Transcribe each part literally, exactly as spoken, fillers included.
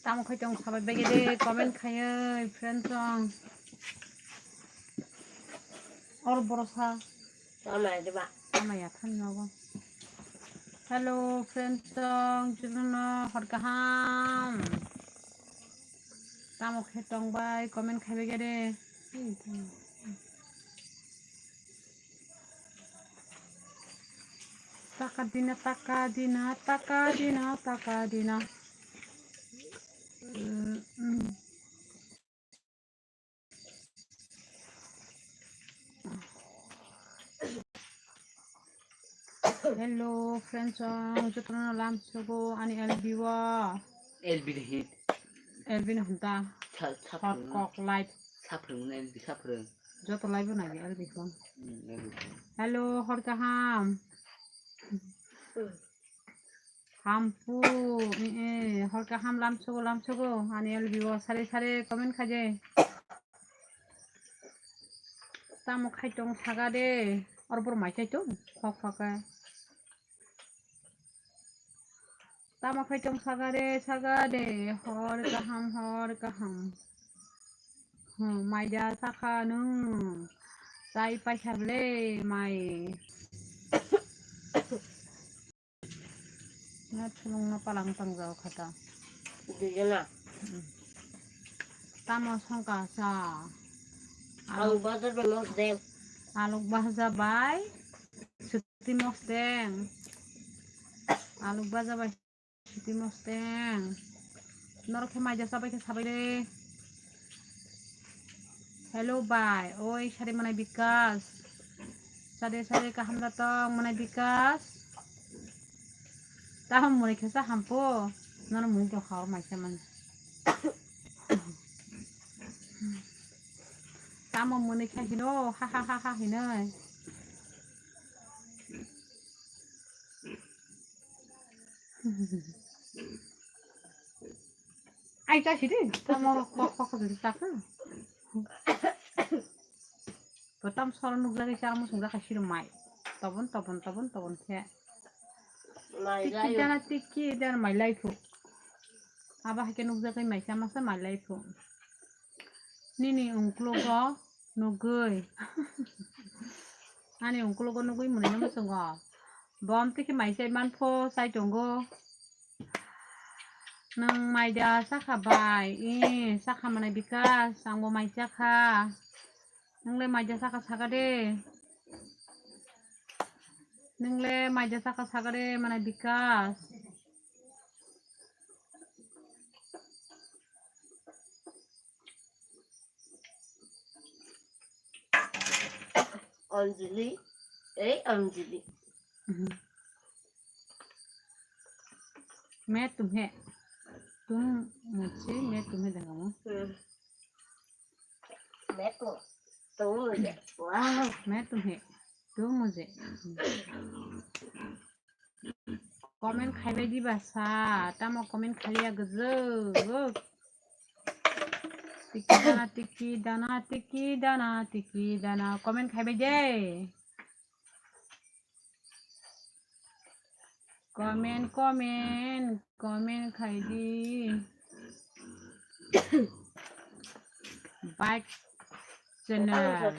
Tamo khai tong sabai bege de comment khaioi friend song. Or borosa. Tama ya diba? Tama ya than nogo. Hello friend song, chuno hor kaham. Tamo khe tong bai comment khai bege de. Taka dina, taka dina, taka dina, taka dina. Mm, mm. Hello friends, ang jotono lam sogo ani L B o. L B ni hit. L B ni hunta. Sa-, sa Hot phung. Kok live. Sa phung na L B sa phung. Joto live na L B phone. Hmm, L B phone. Hello, hor kaham. Hmm. Hampu, eh, eh, hor kaham lamsogo, lamsogo, ani L B o sare sare comment khaje. Tamo khai tong saga de, or bor mai khai tong, khok khok khe. Tamo khai tong saga de, saga de, hor kaham, hor kaham. Hmm, mai da sakha nung, chai paisa ble mai. Na thulung no palang tang jao khata. Dijana. Hmm. Tamo songka sa. Aluk bajar bai mosdeng. Aluk bajar bai suti mosdeng. Aluk bajar bai suti mosdeng. Norok khe maija sabai khe sabai de. Hello bai, oi sari manai Bikas. Sade sade kaham da tong manai Bikas. Taham muni khasa hampo. Nono muni to khao maisa man. Tamo muni kha hino, ha ha ha ha hinoi. Ai ta sidi, tamo kok kok sidi ta kha. Botam soro nukjagwi chakma swngjak kha siro mai. Tobon, tobon, tobon, tobon khe. Mai tiki layo. Dana tiki dana mai laiphu. Abo hai khe nukjagwi mai chamasa mai laiphu. Nini ungklogo nugwi. Ani ungklogo nugwi mwnwi no muchungo. Bom tiki mai chai manpho chai tongo. Nwng maida sakha bai, i sakha manai Bikas, angbo mai chakha. Nwng le maida sakha sakha de. Nwng le maida sakha sakha de manai Bikas. Anjali, eh, Anjali. Mhm. मैं तुम्हें, तुम मुझसे, मैं तुम्हें देंगा वो। हम्म। मैं तो, तुम मुझे, वाह। मैं तुम्हें, तुम मुझे। Comment khaibai diba sa, tamo comment khaiya gujug. Tiki dana, tiki dana, tiki dana, tiki dana. Comment khaibai de. Comment, comment, comment khai di. Bike channel.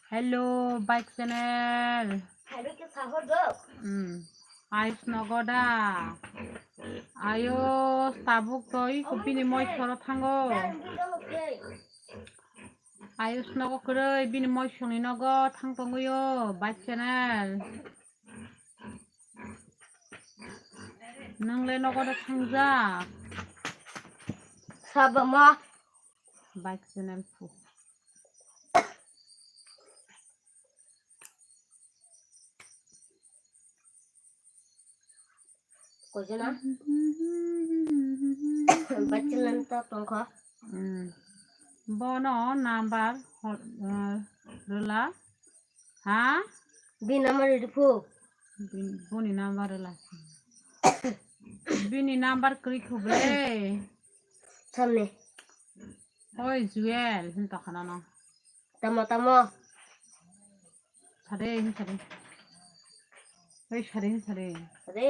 Hello, bike channel. Hmm. Ayush nogo da. Ayush tabuk to iko bini moi soro thango. Ayush nogo kwrwi bini moi songni nogo thang tongwio bike channel. Nwng le nogo da thangjak. Sabama. Bike channel phu. Kojana. Bachelor ta tongkha. Hmm. Bono number hor-, eh, rwla. Ha? Bini number rwdi phu. Bin-, boni number rwla. Bini number kwrwi khuble. Samne. Oi Juel, hin tokhanano. Tamo, tamo. Sade, hin sade. Oi sade, hin sade. Sade.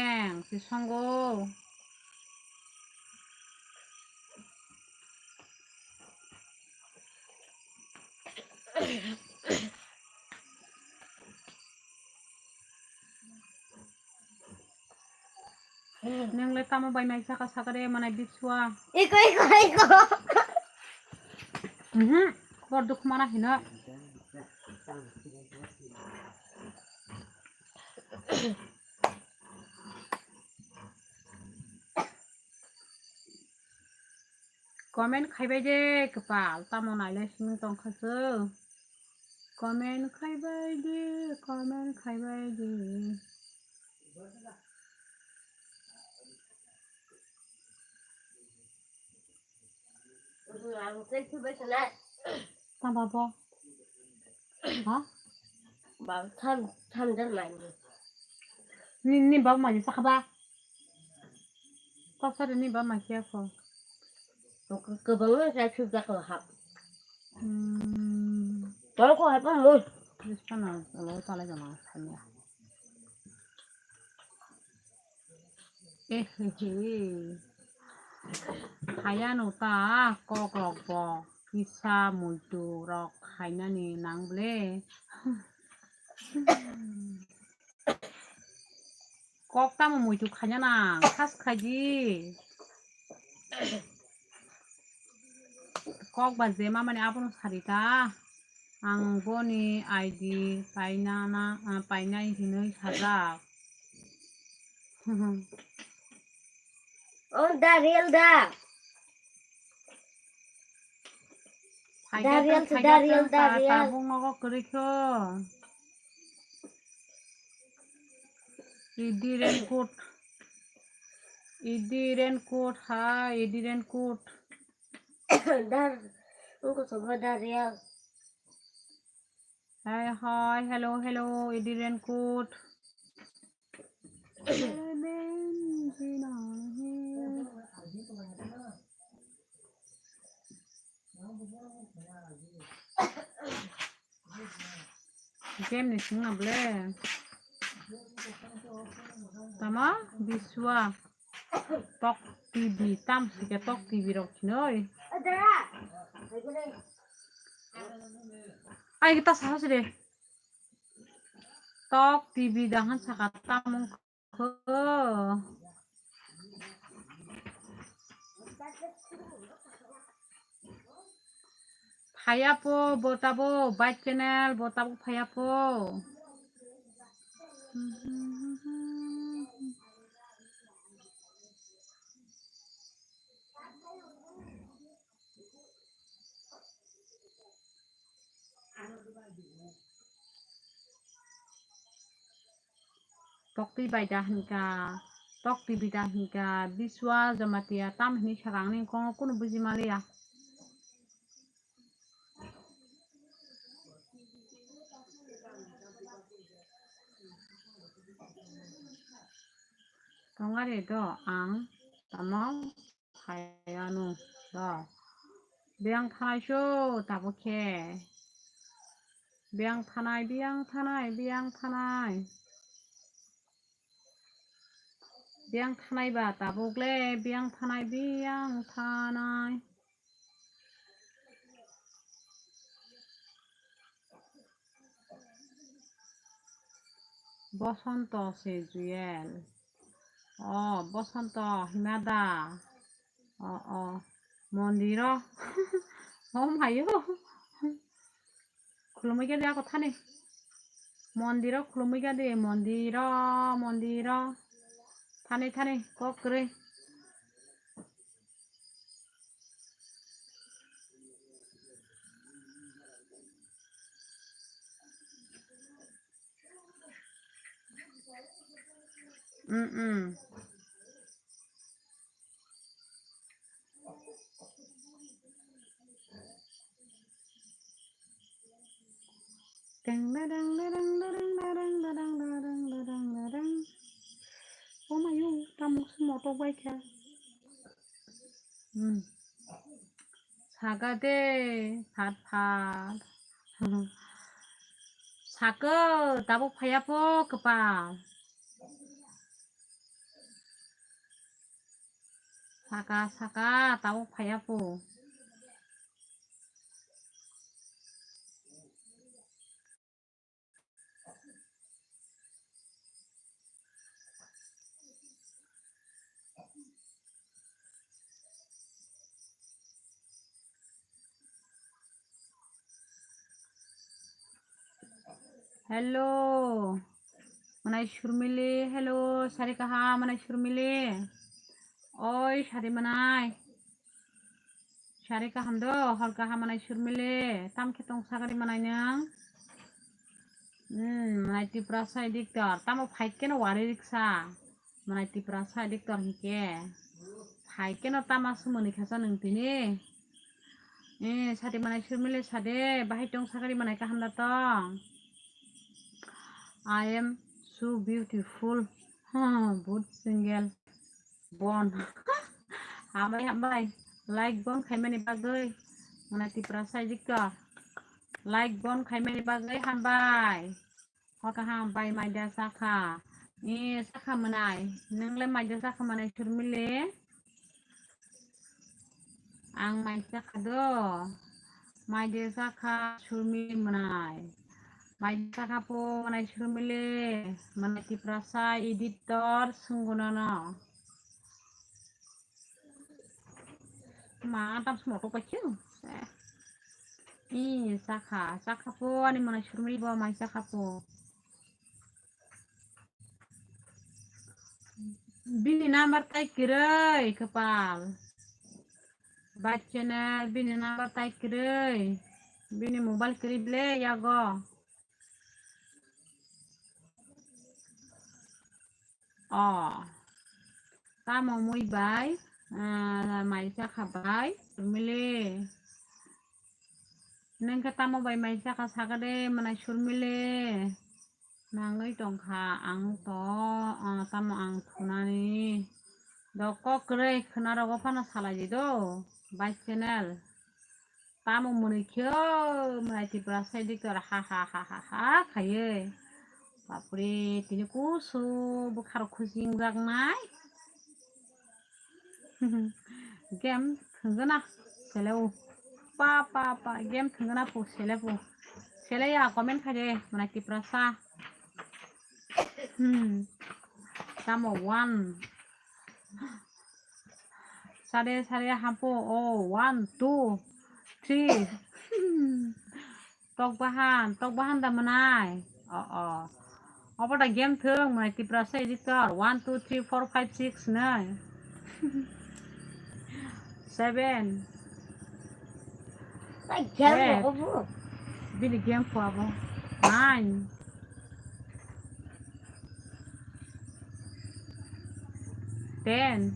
Beng, si songo. Nang le tamo bai mai saka saka de manai biswa. Iko, iko, iko. Mhm. Kor duk mana hino. Comment khaibai de kwpal, tamo nailai simi tongkha se. Comment khaibai de, comment khaibai de. Tamo bo? Ha? Ba, tham, tham jan mai ni. Ni, ni baba mai saka ba? Kok sari ni baba mai siya ko. Ke-, kebang na saya sudah ko hap. Hmm. Tol ko hap mo. Bis pa na, lo tala jama sanya. Ehehe. Hayano ta kokrok bo kisa muitu rok khainani nang ble. Kok tamo muitu khaina nang, khas khaidi. Kok ba je mamani abono sari ta. Ang boni I D paina na, ah, painai hinwi sajak. Oh, da, real da. Darial, Darial, Darial. Tabuk nogo kwrwi kho. Idi raincoat. Idi raincoat, hi, idi raincoat. Dar, wngkha sobo Darial. Hi, hi, hello, hello, idi raincoat. Game ni singna ble. Tama Biswa. Tok T V, tam sike Tok T V rok sinoi. Ai, kita sahas de. Tok T V dahan saka tamung kho. Phaya po, bo tabo, bike channel, bo tabo phaya po. Tok T V bai da hinka, Tok T V da hinka, Biswa Jamatia tam hini sakang ni kong kunu buji maliya. Tongari do ang tamo phaiano do. Biyang thanai so tabuk khe. Biyang thanai, biyang thanai, biyang thanai. Biyang thanai ba tabuk le, biyang thanai, biyang thanai. Bosonto se Juyel. O, Bosonto, himada. O, o, mondiro. O, mayo. Khulumui khe de ako thani. Mondiro khulumui khe de, mondiro, mondiro. Thani, thani, kok kwrwi. Mm, mm. Teng da dang da dang da dang da dang da dang da dang da dang da dang. Oh my god, tamo se motok bai kha. Hmm. Saka de, phat phat. Saka, tabuk phaiya pho, kwpal. Saka, saka, tabuk phaiya pho. Hello, Manai Surmili. Hello, sari kaham, Manai Surmili. Oi, sari manai. Sari kaham do, hor kaham, Manai Surmili. Tam khe tong sagari manai nang. Hmm, Manai Tiprasa edictor. Tamo phai keno wari riksa. Manai Tiprasa edictor hike. Phai keno tama sumoni khasa nung tini. Eh, sari manai Surmili sade, bahai tong sagari manai kaham da tong. I am so beautiful. Hmm, but single. Bon. Hambai, hambai. Like bon khaimani bagwi. Manai Tiprasa edictor. Like bon khaimani bagwi hambai. Hor kaham bai maida sakha. Eh, sakha manai. Nungle maida sakha manai Surmili. Ang maida sakha do. Maida sakha Surmili manai. Maida sakha pho manai Surmili. Manai Tiprasa editor sunggunono. Ma, tam smoto pachu. Eh. Ih, sakha, sakha pho, ani manai Surmili bo mai sakha pho. Bini number tai kwrwi, kwpal. Bai channel bini number tai kwrwi. Bini mobile kwrwi ble yago. O. Tamo mui bai, ah, mai chakha bai, Surmili. Nwng khe tamo bai mai chakha sakha de, mwnai Surmili. Nangwi tongkha ang to, ah, tamo ang thunani. Do kok kwrwi khwnarogo phano salai di do, bai channel. Tamo mwnwi khe o, mwnai Tripura sai diktor ha ha ha ha ha khaiwi. Bapre, tini kusu bwkharok khuching jaknai. Game thwngna sele o. Pa, pa, pa, game thwngna pu sele pu. Sele ya comment khaide, mwnai Tripura sa. Hmm. Tamo one. Sade, sade, hapo. Oh, one, two, three. Tok bahan, tok bahan da mwnai. Oh, oh. Obo da game thwng, mwnai Tripura sai editor. One, two, three, four, five, six, nai. Seven. Bai, game Eight. Obo. Bini game ko abo. Nine. Ten.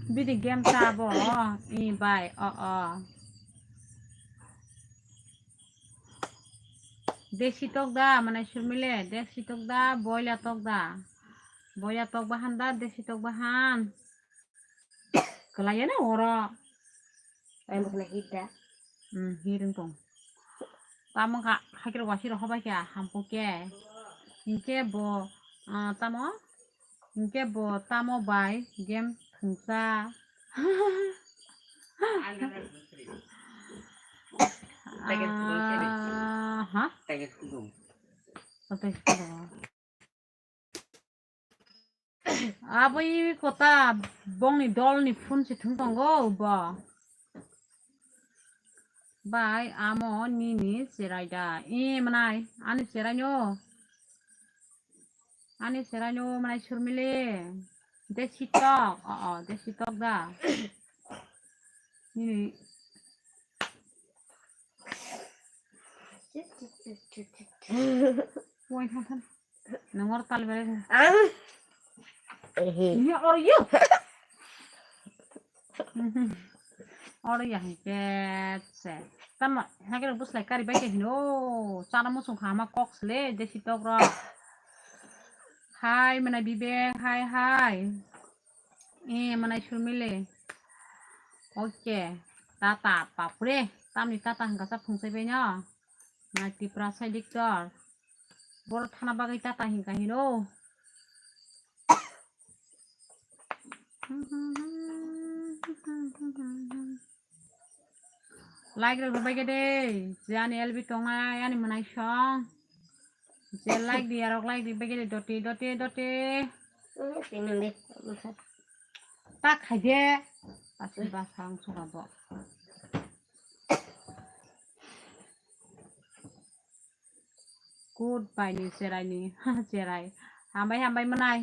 Bini game ta abo. I bai. O, o. Desi tok da, mwnai Surmili. Desi tok da, boila tok da. Boila tok bahan da, desi tok bahan. Kwlaiya na oro. Ai, mokna hit da. Hmm, hit wng tong. Tamo kha, hakhe rok wasi rok hobai kha, hampu khe. Hinkhe bo, ah, tamo? Hinkhe bo tamo bai game thwngsa. Ah, ha? Otai. Abo i kota bongni dolni phone se thwng tongo bo. Bai amo nini cherai da. I mwnai ani cherai no. Ani cherai no mwnai Surmili. Desi tok. O, o, desi tok da. Nini. Wai thang thang. Nang or tal bere. Ang. Ehe. Ini or yo. Or ya hingke se. Tamo hake buslai kari bai ke hino. Chana musung khama kok sele desi tok ro. Hai mwnai Bibek, hai hai. Eh, mwnai Surmili. Oke. Tata, papre. Tamni tata hingka sa phungsai bai no. Nai Tripura sai diktor. Boro thana bagwi tata hingka hino. Like rok rwbai khe de, je ani L B tongnai, ani mwnai song. Je like di, arok like di bai khe de, dote, dote, dote. Ta khai de. Aswk bwsang sora bo. Goodbye ni cherai ni, cherai. Hambai, hambai mwnai.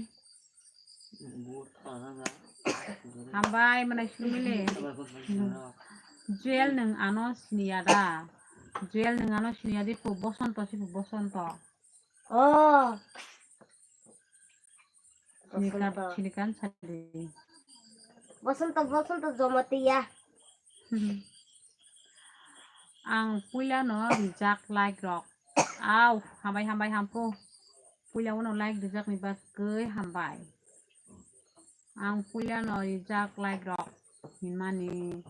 Hambai mwnai Surmili. Joel nwng ano siniya da. Joel nwng ano siniya di pu Bosonto si pu Bosonto. Oh. Sinikan, Bosonto. Sinikan sadi. Bosonto, Bosonto Jamatia. Ang puila no rijak like rok. Au, hambai, hambai, hampu. Puila uno like rijak ni bagwi hambai. Ang puila no rijak like rok hinmani.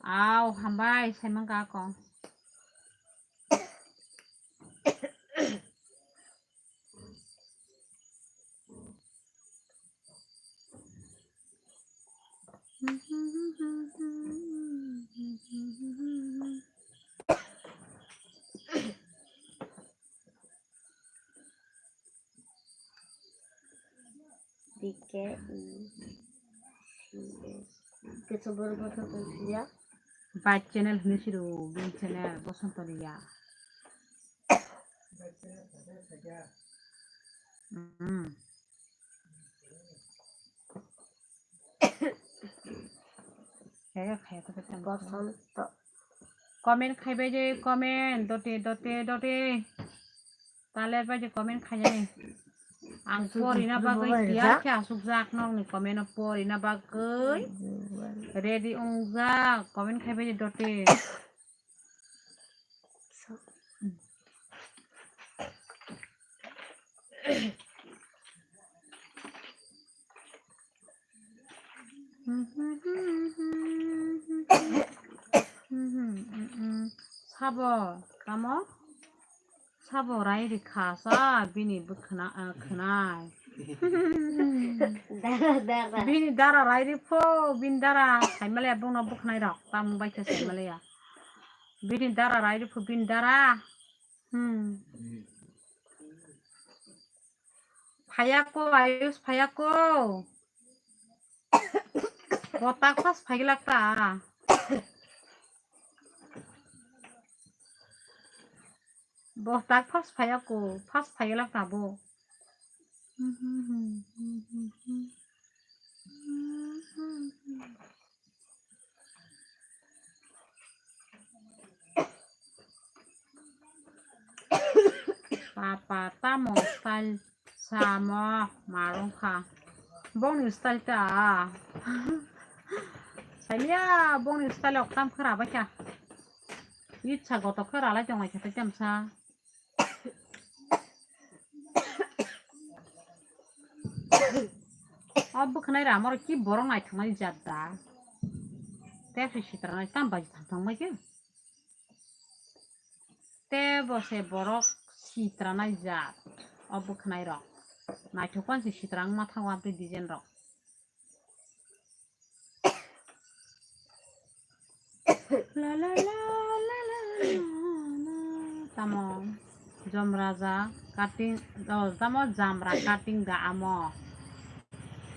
Au, hambai, saimang ka ko. B K E C S. Kisa bor bor kisa ya. Bai channel hwnwi siro, bini channel Bosonto Riya. Mm. Khaya, khaya, khaya, khaya. Bosonto. Comment khaibai de, comment, dote, dote, dote. Taler bai de comment khainai. Ang porina bagwi tiyar khe asukjak nokni comment o porina bagwi ready wngjak comment khaibai de dote. Sabo, tamo? Sabo rai rikha sa bini bwkhna, ah, khwnai. Dara, dara. Bini dara rai ripho, bini dara saimalaya bongno bwkhnai rok, tamo bai khe saimalaya. Bini dara rai ripho, bini dara. Hmm. Phayako, Ayush, phayako. Botak pas phailak ta. Botak pas phayako, pas phailak ta bo. Papa tamo style samo marong kha. Bongni style ta. Saiya bongni style ok tam khara bai kha. Itsa gotok khara lai tong lai kha tam sa. O bwkhanai ramor ki borok naithoknai jat da. Tei se sitranai tam bai thang thang bai khe. Tei bo se borok sitranai jat. O bwkhanai rok. Naithok pan se sitrang ma thango amtwi design rok. La la la la la la la. Tamo jomraja cutting, oh, tamo jamra cutting da amo.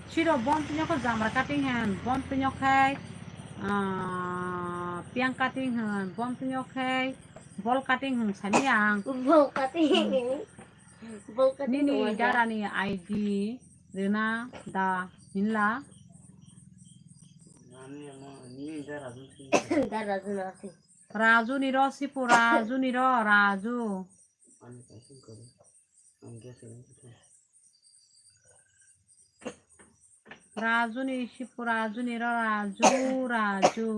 Siro bom pinyo khe jamra cutting hen, bom pinyo khe, ah, piang cutting hen, bom pinyo khe bol cutting hen sani ang. Bol cutting. Bol cutting. Nini dara ni I D rwna da hinla. Raju ni ro sipu, Raju ni ro, Raju. Raju ni sipu, Raju ni ro, Raju, Raju.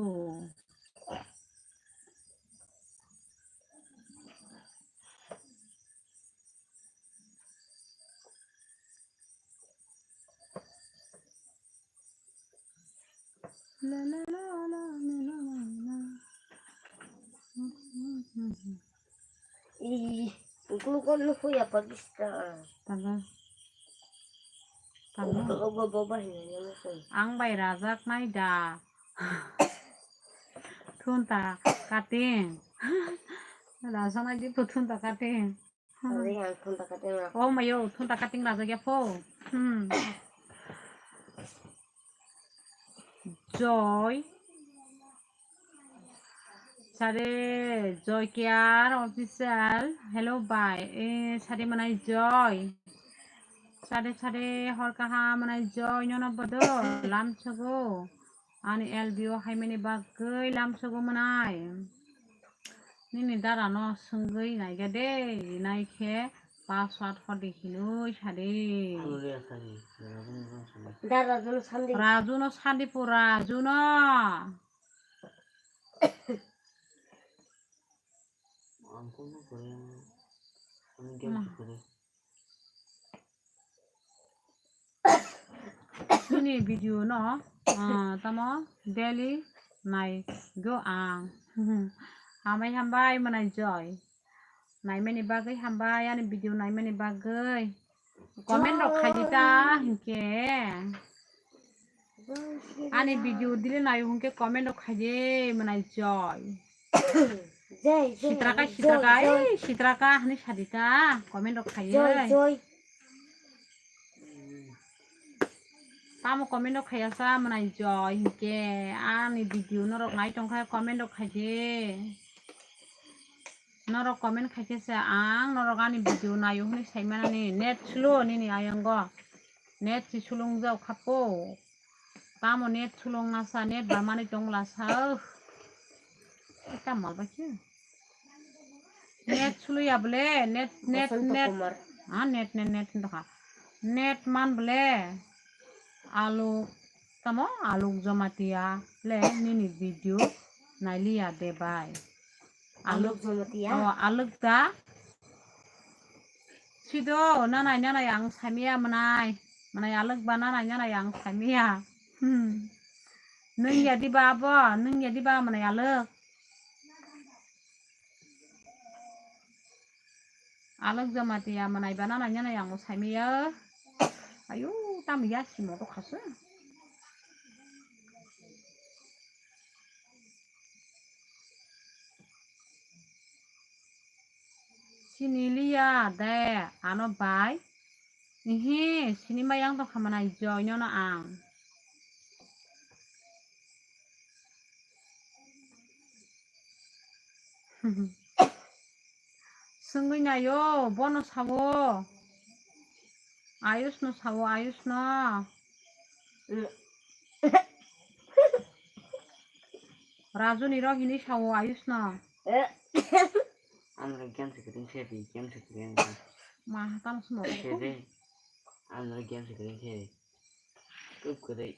Ih, glucon no huya Pakistan. Tanggal. Tanggal. Ang bai rajak nai da. Thunta cutting. Rajak nai di thunta cutting. Ori ang thunta cutting rok. Oh mayo, thunta cutting rajak ya pho. Hmm. Joy. Sare Joy Care Official. Hello bai. Eh, sare manai Joy. Sare sare hor kaham manai Joy nono bodo lamsogo. Ani L B O haimani bagwi lamsogo manai. Nini dara no swngwi naiga de, nai khe password hodi hinwi sadi. Dara Raju no sandi. Raju no sandi po Raju no. Ang kunu kore, ang game kore. Nini video no, ah, tamo daily nai go ang. Hambai hambai manai Joy. Naimani bagwi hambai ani video naimani bagwi. Comment rok khaidi ta hinkhe. Ani video dili nayo hinkhe comment rok khaidi manai Joy. Joy, Joy, Sitraka, Joy, Sitraka, Joy. Ei, Sitraka, hani sadita, comment rok khaye. Joy, Joy. Tamo comment rok khaya sa manai Joy, hinkhe ani video norok nai tongkha comment rok khaye. Norok comment khaikhe sa ang norok ani video nayo hwnwi saimanani net slow nini ayongo. Net si sulung jao khapo. Tamo net sulung nasa, net ba mani tong lasa. Ita mal ba khe. Net suluya bole, net, net, Basanta net. Kumar. Ah, net, net, net, hinto kha. Net man bole. Aluk, tamo? Aluk Jamatia le nini video nailiya de bai. Aluk Jamatia? Oh, aluk da. Sido, nanai, nanai, ang samia manai. Manai aluk ba nanai, nanai, ang samia. Hmm. Nung ya di ba abo, nung ya di ba manai aluk. Aluk Jamatia manai ba nanai, nanai, ang samia. Ayu, tam ya simo to khasu. Sini liya de ano bai. Ihi, sini ma yang tong kha manai joy no no ang. Swngwi nayo, bono sawo. Ayush no sawo, Ayush no. Raju ni rok hini sawo, Ayush no. Amra game se kring se di, game se kring. Ma hatam sumo. Se de. Amra game se kring se di. Kup kudai.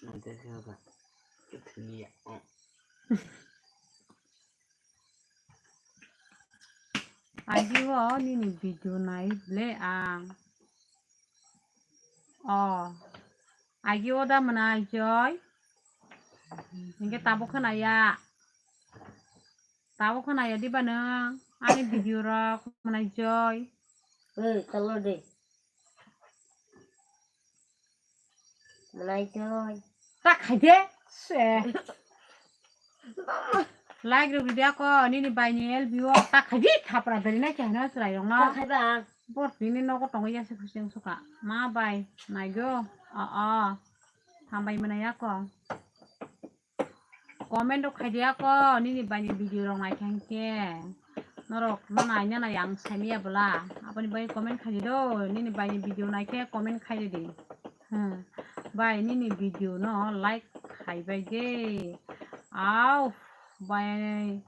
Mate se hoka. Kup thili ya. Oh. Agi o nini video nai le ang. Oh. Agi o da manai joy. Hingke tabuk khna ya. Tabuk khna ya diba nang ani video rok manai joy. Oi, kalo de. Manai joy. Ta khai de. Se. Like rok video ko nini bai ni L B O ta khai di thapra dari na kya na chwrai rok na. Ta khai ba. Bor nini nogo tongo ya se khusing suka. Ma bai nai go. A a. Hambai manai ya ko. Comment rok khai dia ko, nini bai ni video rok nai khe hingke. Norok no nai na nai ang sai manya bwla. Aboni bai comment khai di do, nini bai ni video nai khe comment khai di. Hmm. Bai nini video no like khai bai de. Au, bai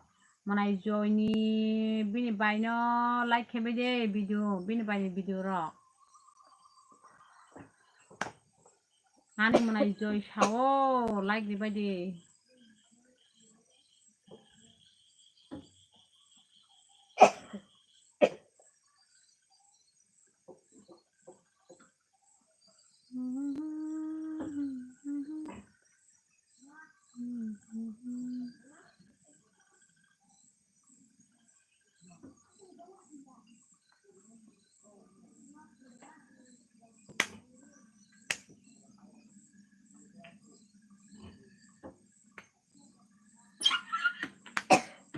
manai joy ni bini bai no like khai bai de video, bini bai ni video rok. Ani mwnai joy sao, like ribai di.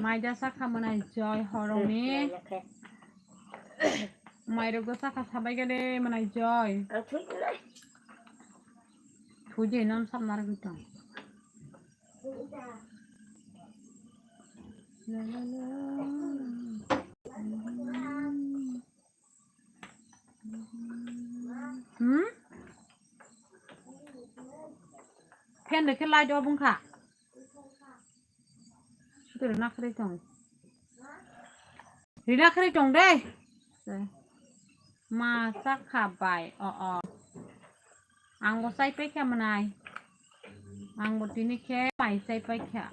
Maida sakha mwnai joy horongni. Mairok do sakha sabai gade mwnai joy. Thuji non sap narok tong. Hmm? Fan de khe light off wngkha. Sutre nakhre tong. Rina khre tong de. Ma sakha bai. O o. Ang bo chai paikha mwnai. Ang bo tini khe mai chai paikha.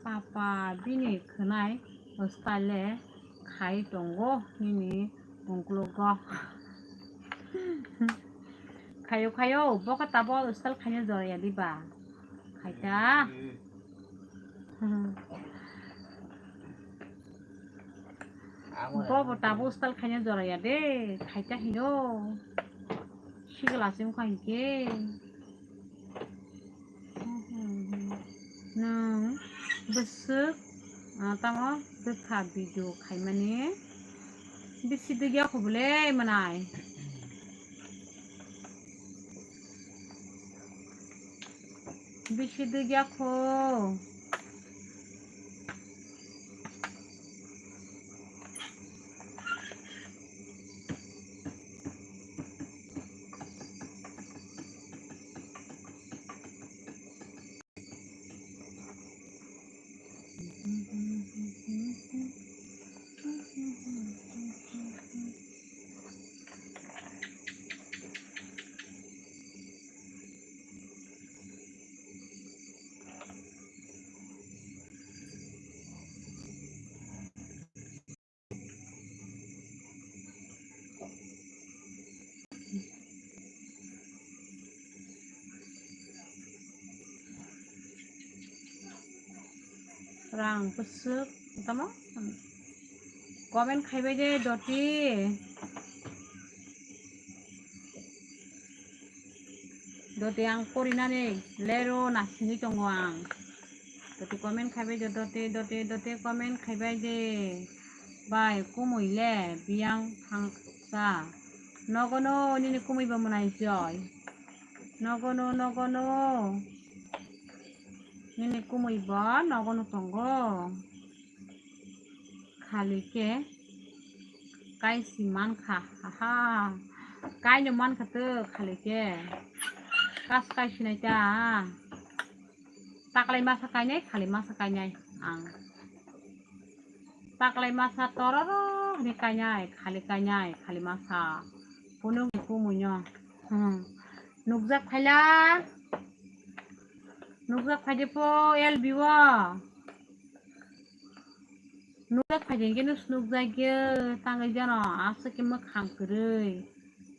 Papa bini khwnai style khai tongo nini ungkulugo. Khayo, khayo, bo khe tabuk style khaina joraya diba? Khaita. Bo bo tabuk style khaina joraya de, khaita hino. Sigla se wngkha hinkhe. Nwng bwswk, ah, tamo bwkha video khaimani bisi dwgya kho bwle mwnai. Bisi dugya kho. Rang bwswk tamo comment khaibai de doti. Doti ang porinani lero nasingwi tongo ang. Doti comment khaibai de, doti, doti, doti comment khaibai de. Bai, kumui le biyang thangsa. Nogono nini kumui bo mwnai joi. Nogono, nogono. Nini kumui bo nogono tongo. Khali khe kaisi mankha, haha. Kaino mankha to khali khe. Kas kai sinai ta. Taklai masa kainai, khali masa kainai ang. Taklai masa tororo hwnwi kainai, khali kainai, khali masa. Phunukni kumuino. Hmm. Nukjak phaila. Nukjak phaidi po L B o. Nukjak phaidi hwnkhe no snukjak ya, tangwi jano aswk khe mwkhang kwrwi.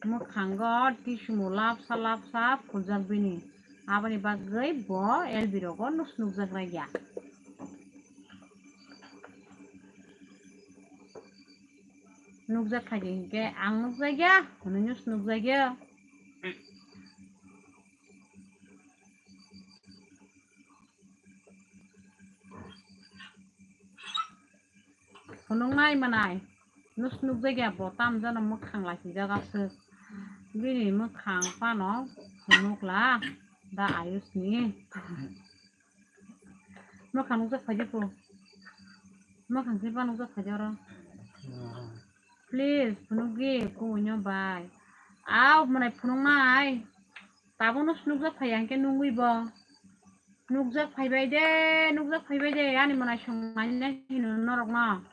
Mwkhango tisumu lapsa lapsa phuljak bini. Aboni bagwi bo L B rogo no snukjak raiya. Nukjak khaidi hinkhe ang nukjak ya, hwnwi no snukjak ya. Phunuknai mwnai, no snukjak ya bo, tamo jano mwkhang laisijak aswk. Bini mwkhang phano phunukla da Ayush ni. Mwkhang nukjak phaidi po. Mwkhang se ba nukjak phaidi oro. Please, phunukdi, kumuino bai. Au, mwnai phunuknai. Tabukno nukjak phaiya hinkhe nungwi bo. Nukjak phaibai de, nukjak phaibai de, ani mwnai songmani hino norokno.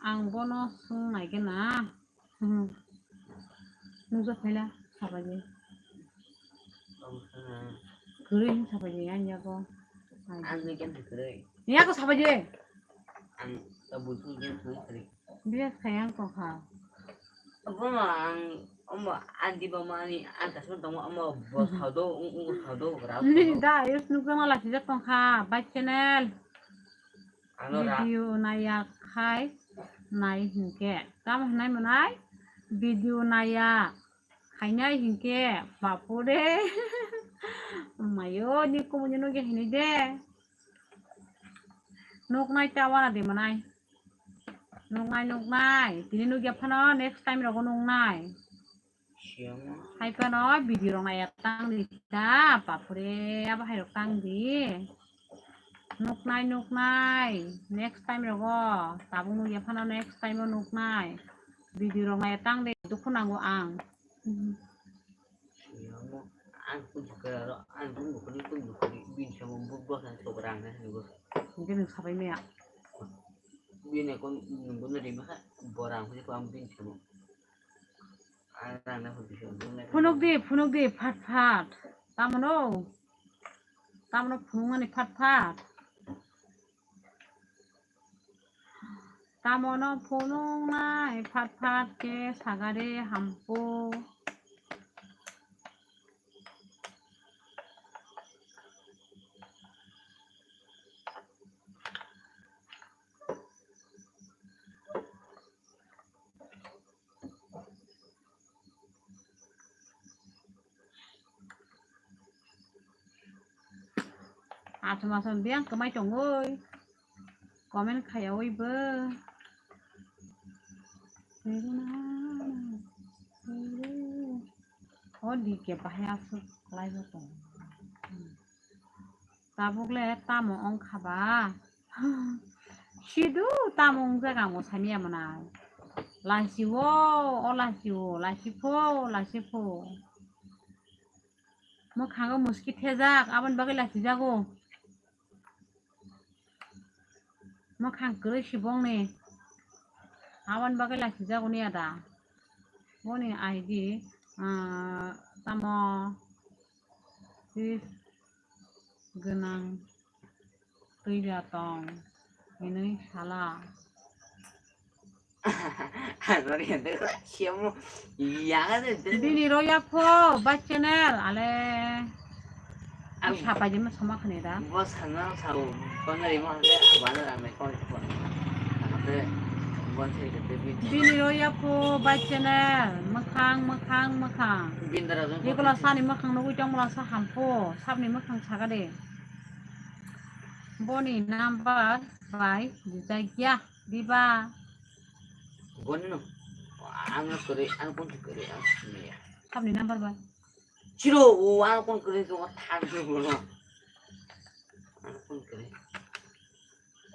Ang bono swng nai gana. Hmm. Nukjak phaila sabaidi. Kwrwi hin sabaidi ani yago. Ani yago sabaidi. Ang tabuk swng khe swng kari. Biya sayang ko ha. Bono ang omo adi bamani ang kasma tongo omo bo sado ung ung sado gra. Ni da is nukjak na lachijak tongkha bai channel. Video naiya khai nai hinkhe. Tamo hinai mwnai? Video naiya khainai hinkhe. Bapore. Mayo ni kumuni nugya hinui de. Nuknai ta wana de mwnai. Nuknai, nuknai. Tini nukya phano next time rogo nuknai. Hai phano video rok naiya tang di ta, bapore, abo hai rok tang di. Nuknai, nuknai, next time rogo, tabuk nukya phano next time o nuknai. Video rok naiya tang di, dukhu nango ang. Ang kun chukara ro, ang kun bukuni, kun bukuni, bin samo buk bok ang chukara ang nai bo. Hingke nung sabai maya. Bin akon nung bono rimaka, bora ang kun ang bin samo. Phunuk di, phunuk di, phat phat. Tamono? Tamono phunukmani phat phat? Tamono phunuknai phat phat khe sagare hampo. Aswk aswk biyang kwmai tongwi comment khaiyawi bo. O D K bahai aswk khlaibo tong. Hmm. Tabuk le tamo wngkha ba? Sidu tamo wngjak ang bo sani ya mwnai. Lasi o, o lasi o, lasi pho, lasi pho. Mwkhango muski thejak, aboni bagwi lasi jago. Mwkhang kwrwi si bongni. Aboni bagwi lasi jago ni ada. Boni I D, ah, tamo sis gwnang twi da tong hinwi sala. Bini roya pho bai channel ale. Ang sapai jema sama khani da. Bo sana sao, konari mo hande abana rame koi ko. Ate bon se kete bi. Bini roya pho bai channel, mwkhang, mwkhang, mwkhang. Bindara jong. Ikola sani mwkhang nugui tong mala sa hampho, sabni mwkhang saga de. Boni number bai dijak ya, diba. Bonno, ang kwrwi, ang phone kwrwi, ang simiya. Sabni number bai. Chiro, o ang phone kwrwi ko thang ko no. Ang phone kwrwi.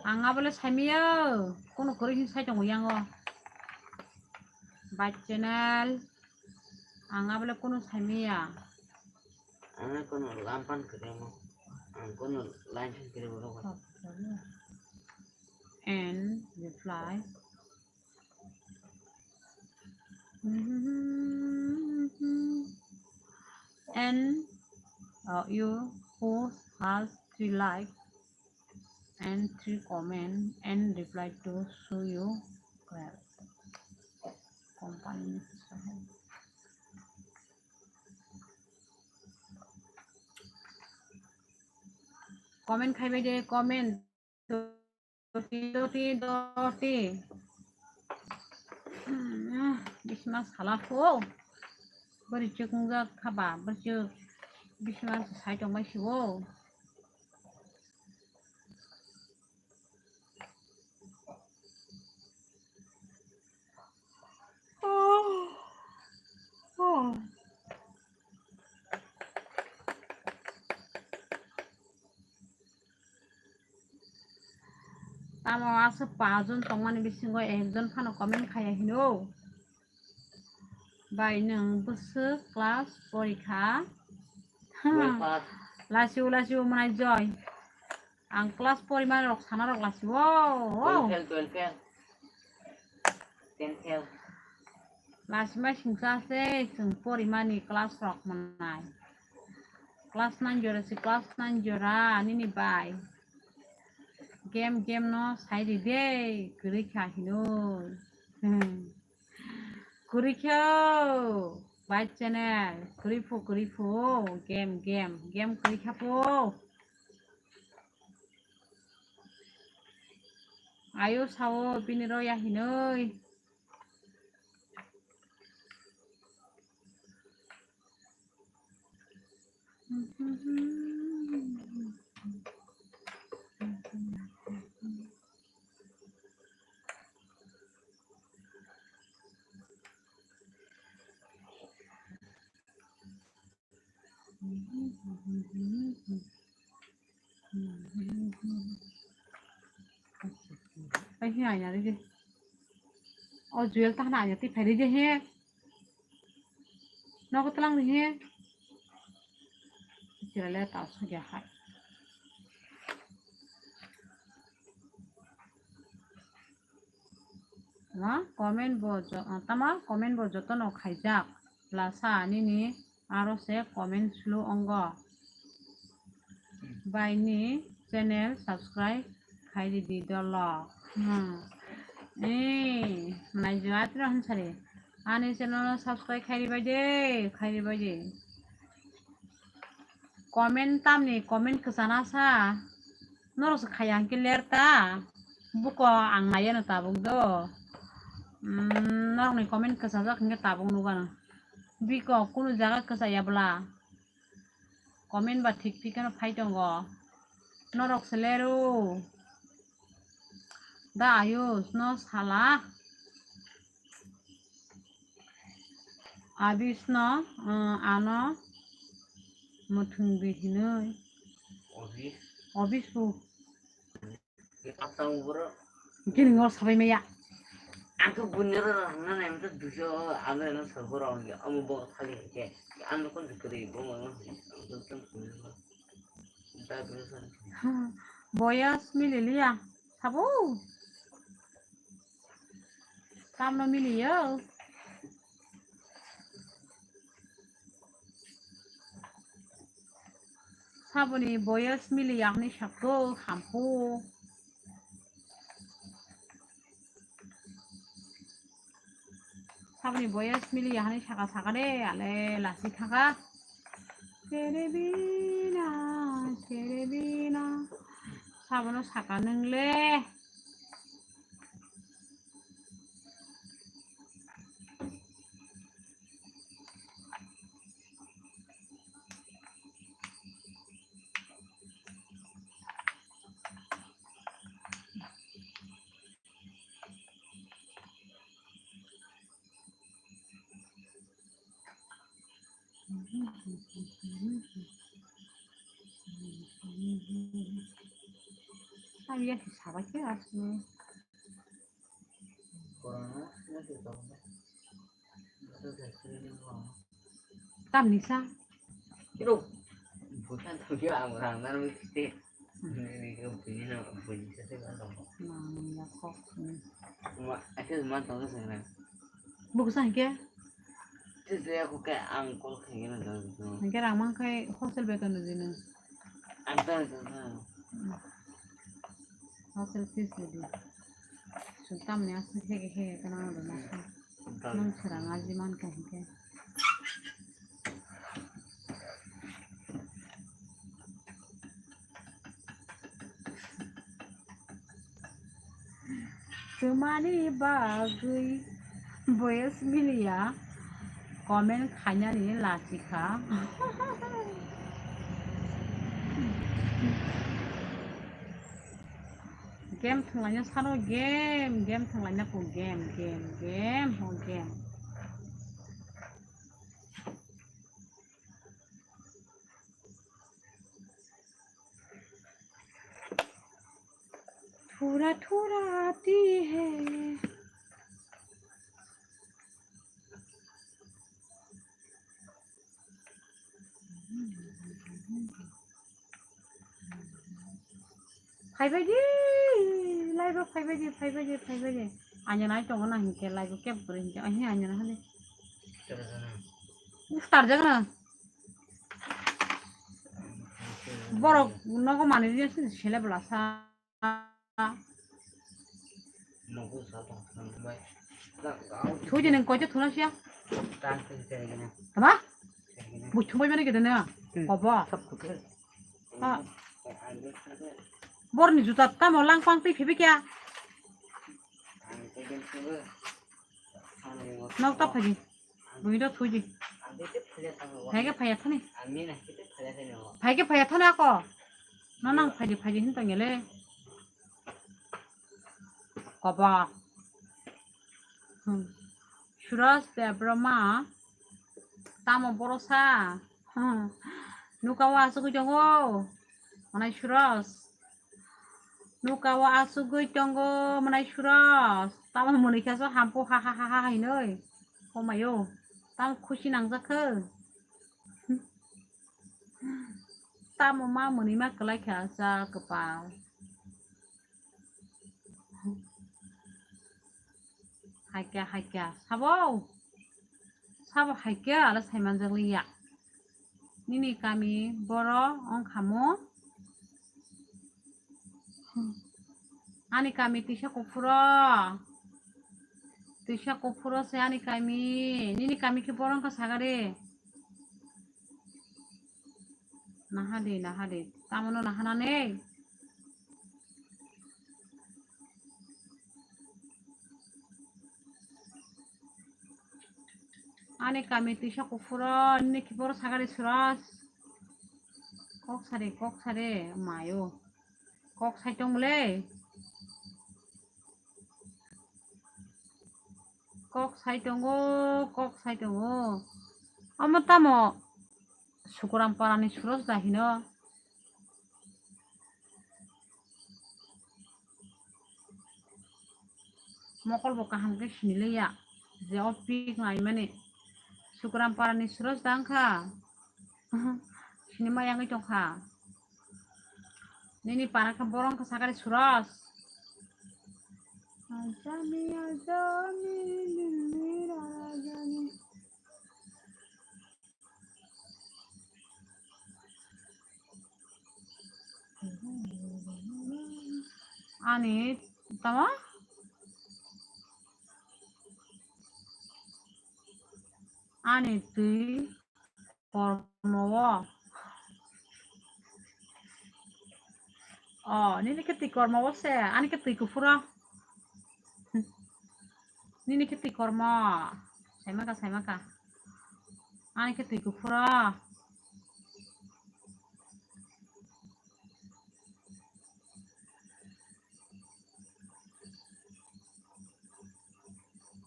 Ang abole simiya, kono kwrwi hin sai tongo yango. Bai channel. Ang abole kono simiya. Ang kono lampan kwrwi mo. Ang kono line kwrwi mo. And reply. And, uh, you who has three likes and three comment and reply to show you well. Company. Comment khai bai de, comment. Doti, doti, doti. Hmm, bisma sala ko. Bari chuk nungja khaba, bari chuk bisma sai tong bai si o. Tamo aswk pajon tongmani bisingo ekjon phano comment khaiya hino. Bai nwng bwswk class porikha? Twelve pass. Lasiu, lasiu mwnai joy. Ang class porimani rok sana rok lasiu. Twelve fail, twelve fail. Ten fail. Lasima singsa se chwng porimani class rok mwnai. Class nine jora se class nine jora nini bai. Game, game no sai di de, kwrwi kha hinoi. Hmm. Kwrwi kha o, bai channel, kwrwi phu, kwrwi phu, game, game, game kwrwi kha phu. Ayo sao bini roya hinoi. Ai, he, aina ride. O, Jewel, ta hana aina twi phai ride, he. Nogo tlang ride, he. Chirale ta sugya hai. Ma comment bo jo-, ah, tama comment bo jotono khaijak. Lasa nini aro se comment slow ongo. Bai ni channel subscribe khai di di dolo. Hmm. Eh, nai jo atro hansari. Ani channel no subscribe khai di bai de, khai di bai de. Comment tamni comment kwchana sa. Norok se khaya hwnkhe ler ta. Buko ang naiya no tabuk do. Mm, norokni comment kwchajak hwnkhe tabuk nukgano. Biko kunu jaga kwchaya bwla. Comment ba thik thik kheno phai tongo. Norok se lero. Da Ayush no sala. Abis no, uh, ano muthung bi hinoi. Obis? Obis bu. Ye patang boro. Gini ngor sabai maya. Ang to bunyara rang na nai, ang to duso, ang to nang sabor ang ya, amo bo thali ke. Ang to kon kri bo mo. Boyas mililiya. Sabo. Tamno miliyo. Saboni boyas miliya hwnwi sakgo, hampu. Saboni boyas miliya hwnwi saka saka de, ale lasi thaka. Terebina, terebina. Sabono saka nwngle. Ang ya si sabai khe asli. Tamni sa? Kiro. Bukan tawio ang rang nan mesti. Ini ko punya nama punya sate kan dong. Mang ya kok. Ma, aku cuma tahu sana. Buku sa hingke? Itu aku kayak angkol kayak gini dong. Hingke rang mang kai wholesale beton dino. Ada itu. Hotel fees ni di. Chwng tamni aswk hege hege gwnang rwna kha. Nwng swrang aji man kha hinkhe. Twmani bagwi boyes miliya comment khainani lachikha. Game thwnglaina sano game, game thwnglaina kung game, game, game, ho game. थोड़ा थोड़ा आती है। Phaibai di, live o phaibai di, phaibai di, phaibai di. Anya nai tongo na hinkhe live o kep guri hinkhe, ahi anya na hali. Uf, tarjak na. Borok nogo manwi di sele bwlasa. Thudi nang koito thuna siya. Tama? Buchung bai mani gede na. Kobo. Borni juta tamo langpang twi phibi kya. Nok ta phaji. Bui do thuji. Phaike phaya thani. Phaike phaya thani ako. Nanang phaji phaji hin tongele. Kobo. Hmm. Suraj Debbarma. Tamo borosa. Hmm. Nuka wa asugui tongo. Manai Suraj. Nuka o asugui tongo mwnai Suraj. Tamo mwnwi khe so hampu ha ha ha ha hinoi. Komayo. Tamo khusi nangjak khe. Tamo ma mwnwi ma kwlai kha sa kwpal. Haikya, haikya. Sabo? Sabo haikya, ala saimanjak liya. Nini kami boro wng khamu. Ani kami tisa kuphuro. Tisa kuphuro se ani kami. Nini kami khe boro wngkha sagari. Nahadi, nahadi. Tamono nahanani. Ani kami tisa kuphuro, nini kiboro sagari Suraj. Kok sari, kok sari, mayo. Kok sai tong le. Kok sai tongo, kok sai tongo. Omo tamo Sukuram parani Suros da hino. Mokol bo kaham khe sini liya. Je o pik nai mani. Sukuram parani Suros da wngkha. Sini ma yangwi tongkha. Nini para khe borong khe sakari Suros. Ajami, ajami, nini rajani. Ani tamo? Ani twi kormo o. O, nini khe twi kormo o se, ani khe twi kuphuro. Nini khe twi kormo. Saimaka, saimaka. Ani khe twi kuphuro.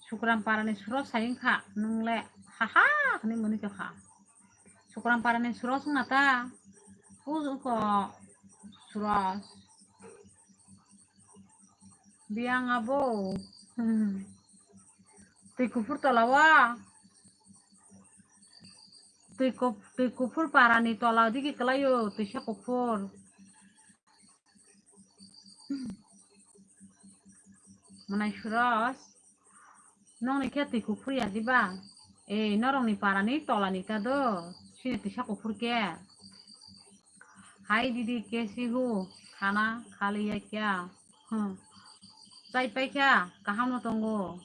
Sukram parani Suros sai wngkha, nwng le haha hwnwi mwnwi tongkha. Sukram parani Suros wngna ta, puj wngkha Suros. Biyang abo. Hmm. Twi kuphur tola o. Twi kup-, twi kuphur parani tola digi kwlaio, twisa kuphur. Mwnai Suros, nokni khe twi kuphur ya diba? Ei, norokni parani tolani ta do, sini twisa kuphur khe. Hai didi, kesi hu, khana khaliya kya? Hmm. Chai pai kha, kaham no tongo.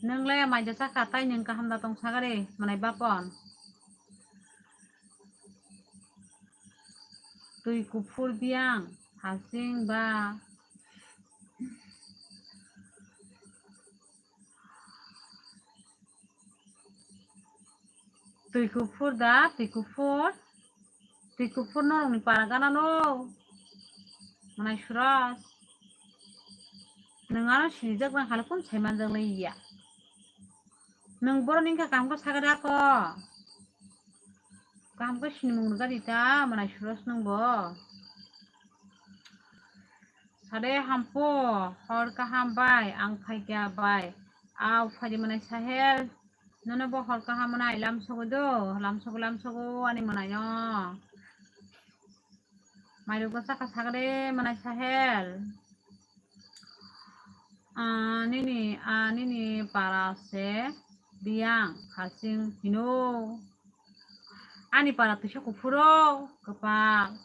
Nwng le mai da chakha, tai nwng kaham da tong sagari, mwnai bapon. Twi kuphur biyang, hasing ba. Twi kuphur da, twi kuphur. Twi kuphur norokni para gana no. Mwnai Suros. Nwng ano sinijak bang hale phone sai manjak lai ya. Nwng boroni wngkha kaham khe sakha da kho. Kaham khe sinimung rwgadi ta, mwnai Suros nwng bo. Sade hampo, hor kaham bai, ang phaikha bai. Au phaidi mwnai Sahel. Nono bo hor kaham mwnai lamsogo do, lamsogo, lamsogo ani mwnai no. Mairok bwsa kha sagade mwnai Sahel. Ah, nini, ah, nini para se biyang hasing hino. Ani para twisa kuphuro kwpal.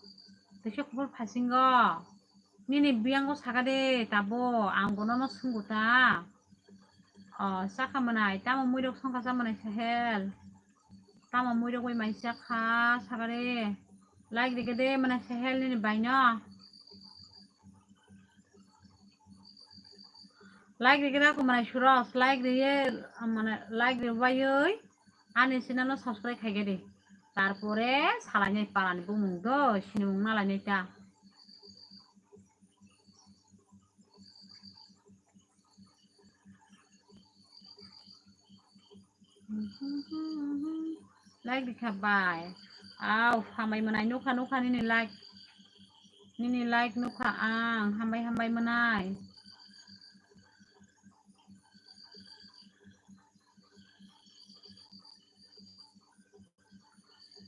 Twisa kuphur phasingo. Nini biyango sagade tabo ang bono no swngo ta. Oh, sakha mwnai, tamo muirok songkha cha mwnai Sahel. Tamo muirok bai mai cha kha sagade. Like rikede mwnai Sahel nini bai no. Like rikeda ko mwnai Suros, like riye, mane like ribaioi ani channel no subscribe khaigedi. Tarpore salainai parani bumung do, sinimung nalainai ta. Like rikha bai. Au, hambai mwnai nukha, nukha nini like. Nini like nukha ang, hambai, hambai mwnai.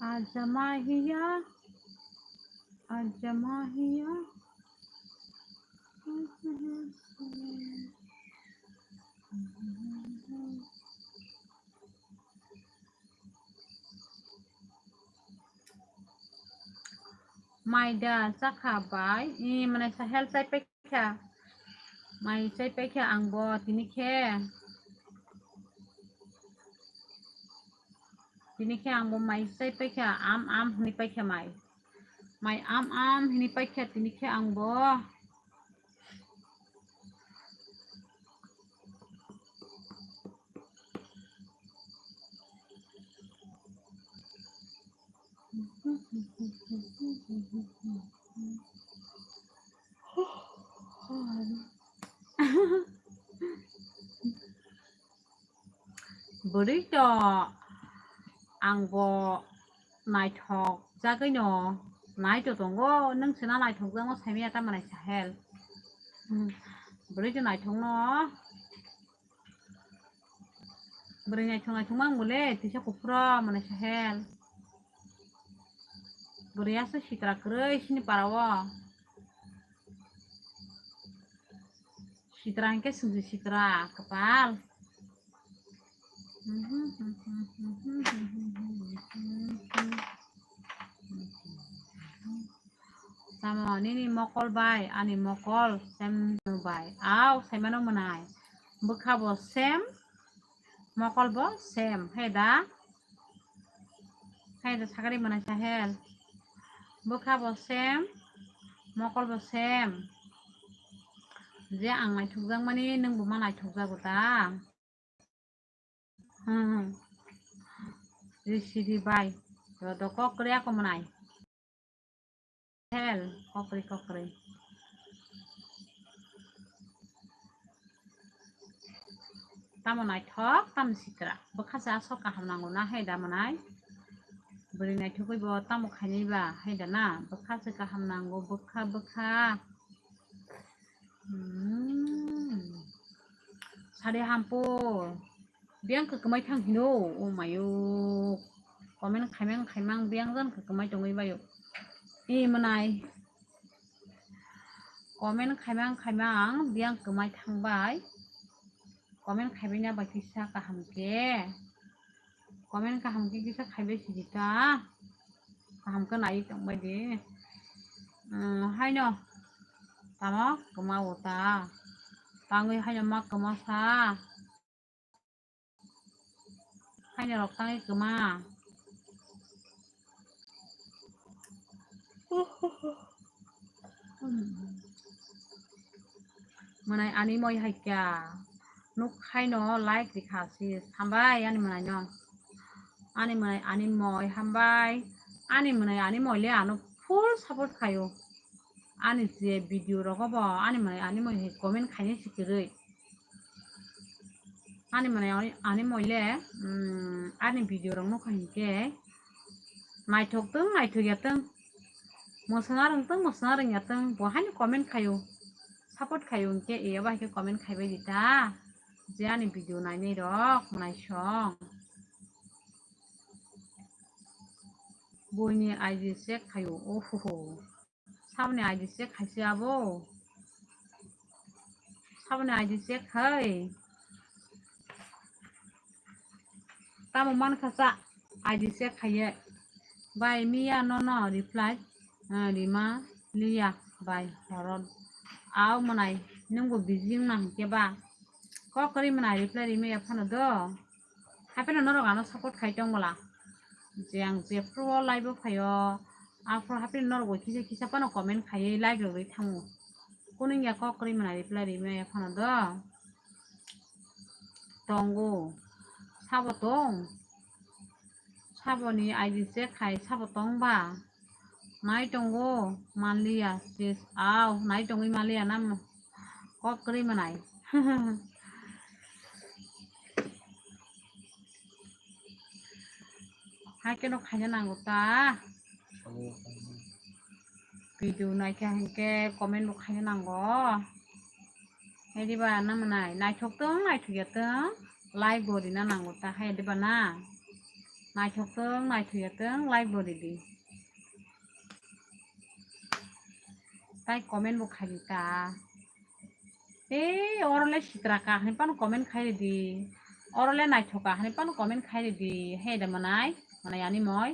Ajamahiya, ajamahiya. Mai da chakha bai, i mane Sahel chai paikha. Mai chai paikha ang bo tini khe. Tini khe ang bo mai chai paikha, am am hwnwi paikha mai. Mai am am hwnwi paikha tini khe ang bo. Bwrwi to ang bo naithok jagwi no nai to tongo, nwng se na naithok jagwi saimaya ta mwnai Sahel. Hmm. Bwrwi to naithok no. Bwrwi naithok naithok mang bole tisa kuphuro mwnai Sahel. Bwrwi aswk sitra kwrwi sini para o. Sitra hwnkhe swngsi sitra kwpal. Tamo nini mokol bai ani mokol same bai. Au, saimano mwnai. Bwkha bo same, mokol bo same. Hai da? Hai da sakari mwnai Sahel. Bwkha bo same, mokol bo same. Je ang naithokjakmani nwngbo ma naithokjago da? Hmm. J C D bai. Rodo kokri ako mwnai. Hel, kokri, kokri. Tamo naithok, tamo sitra. Bwkha se aswk kaham nango na hai da mwnai. Bwrwi naithogwi bo tamo khainai ba hai da na. Bwkha se kaham nango, bwkha, bwkha. Hmm. Sade hampo. Biyang kwkwmai thang hino, o mayo. Comment khaimang khaimang biyang jan kwkwmai tongwi bayo. E mwnai. Comment khaimang khaimang biyang kwmai thangbai. Comment khaibaina bai kisa kaham khe. Comment kaham khe kisa khaibai sidi ta. Kaham khe nai tongbai di. Hmm, haino. Tamo kwma o ta. Tangwi haino ma kwma sa. Haino rok tangwi kwma. Mwnai ani moi hai kya. Nuk haino like rikha si. Hambai ani mwnai no. Ani mwnai ani moi hambai. Ani mwnai ani moi le ano full support khayo. Ani je video rogo bo ani mwnai ani moi hai comment khainai si kwrwi. Ani mwnai ani, ani moi le, mm, ani video rok nukha hinkhe naithok tong naithok ya tong, mwsana rwng tong mwsana rwng ya tong, bo haino comment khayo, support khayo hinkhe, e abo hai khe comment khaibai di ta, je ani video nainai rok mwnai song. Buini I D check khayo, ohoho. Saboni I D check khaisi abo. Saboni I D check khai. Tamo mankha sa I D check khaiye. Bai miya nono reply, ah, rima liya bai horon. Au mwnai nungbo busy wngna hinkhe ba. Kok kwrwi mwnai reply rima ya phano do. Hapheno norok ano support khai tong bwla. Je ang jephru o live o phaio, aphuru hapheno norok bo kisa kisa phano comment khaiwi like rwgwi thango. Kunu wngya kok kwrwi mwnai reply rwmaya phano do. Tongo. Sabo tong. Saboni I D check khai sabo tong ba. Nai tongo manliya sis. Au, nai tongwi manliya na mo-, kok kwrwi mwnai. Hai keno khaina nango ta. Video naikha hinkhe comment bo khaina nango. Hai diba na mwnai? Naithok tong, naithok ya tong, like bo rina nango ta, hai diba na? Naithok tong, naithok ya tong, like bo ridi. Tai comment bo khaidi ta. Ei, oro le sitra ka hwnwi phano comment khai ridi. Oro le naithok ka hwnwi phano comment khai ridi. Hai da mwnai? Mwnai ani moi.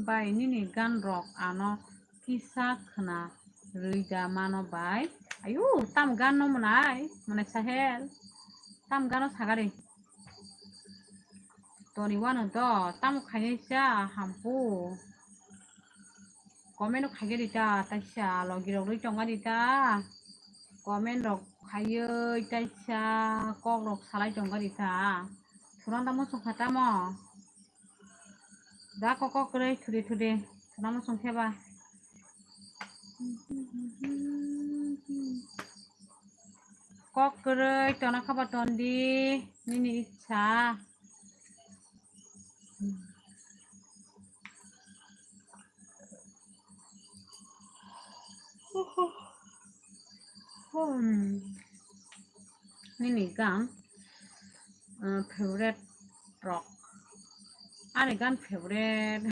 Bai, nini gan rok ano kisa khna rwi da mano bai. Ayu, tam gan no mwnai, mwnai Sahel. Tam gano sagari. Toni wano do, tamo khainai sa hampu. Comment rok khaigari ta, taisa logi rok rwi tongari ta. Comment rok Hayoi taisa kok rok salai tong gari ta. Thuranda muchung kha tamo. Da kok kok kwrwi thudi thudi. Thuranda muchung khe ba. Kok kwrwi tona kha ba ton di. Nini ichha. Hmm. Nini gan, uh, favorite rok. Ani gan favorite.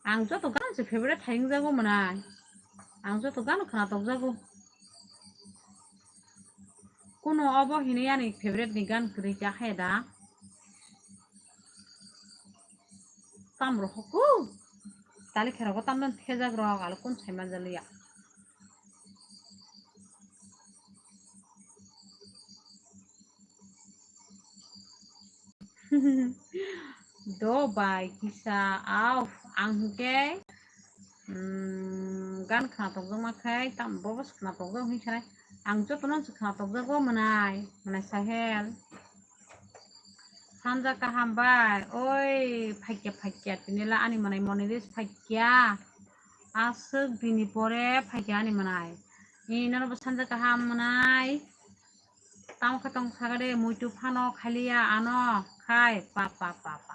Ang joto gan se favorite hai wngjago mwnai. Ang joto gan khna tokjago. Kuno obo hinwi ani favorite ni gan kwrwi kha hai da. Tam rok hoku. Tali khe rogo tam dan thejak rok alo kun sai manjaliya. Do bai kisa au ang hwnkhe, mm, gan khna tokjakma khai tam bobo se khna tokjak hwnwi sanai. Ang jotono se khna tokjago mwnai, mwnai Sahel. Sanja kaham bai, oi phaikya phaikya tini la ani mwnai Moniris phaikya. Aswk dini pore phaikya ani mwnai. Inono bo sanja kaham mwnai. Tamo khe tong saga de, muitu phano khailiya ano khai pa pa pa pa.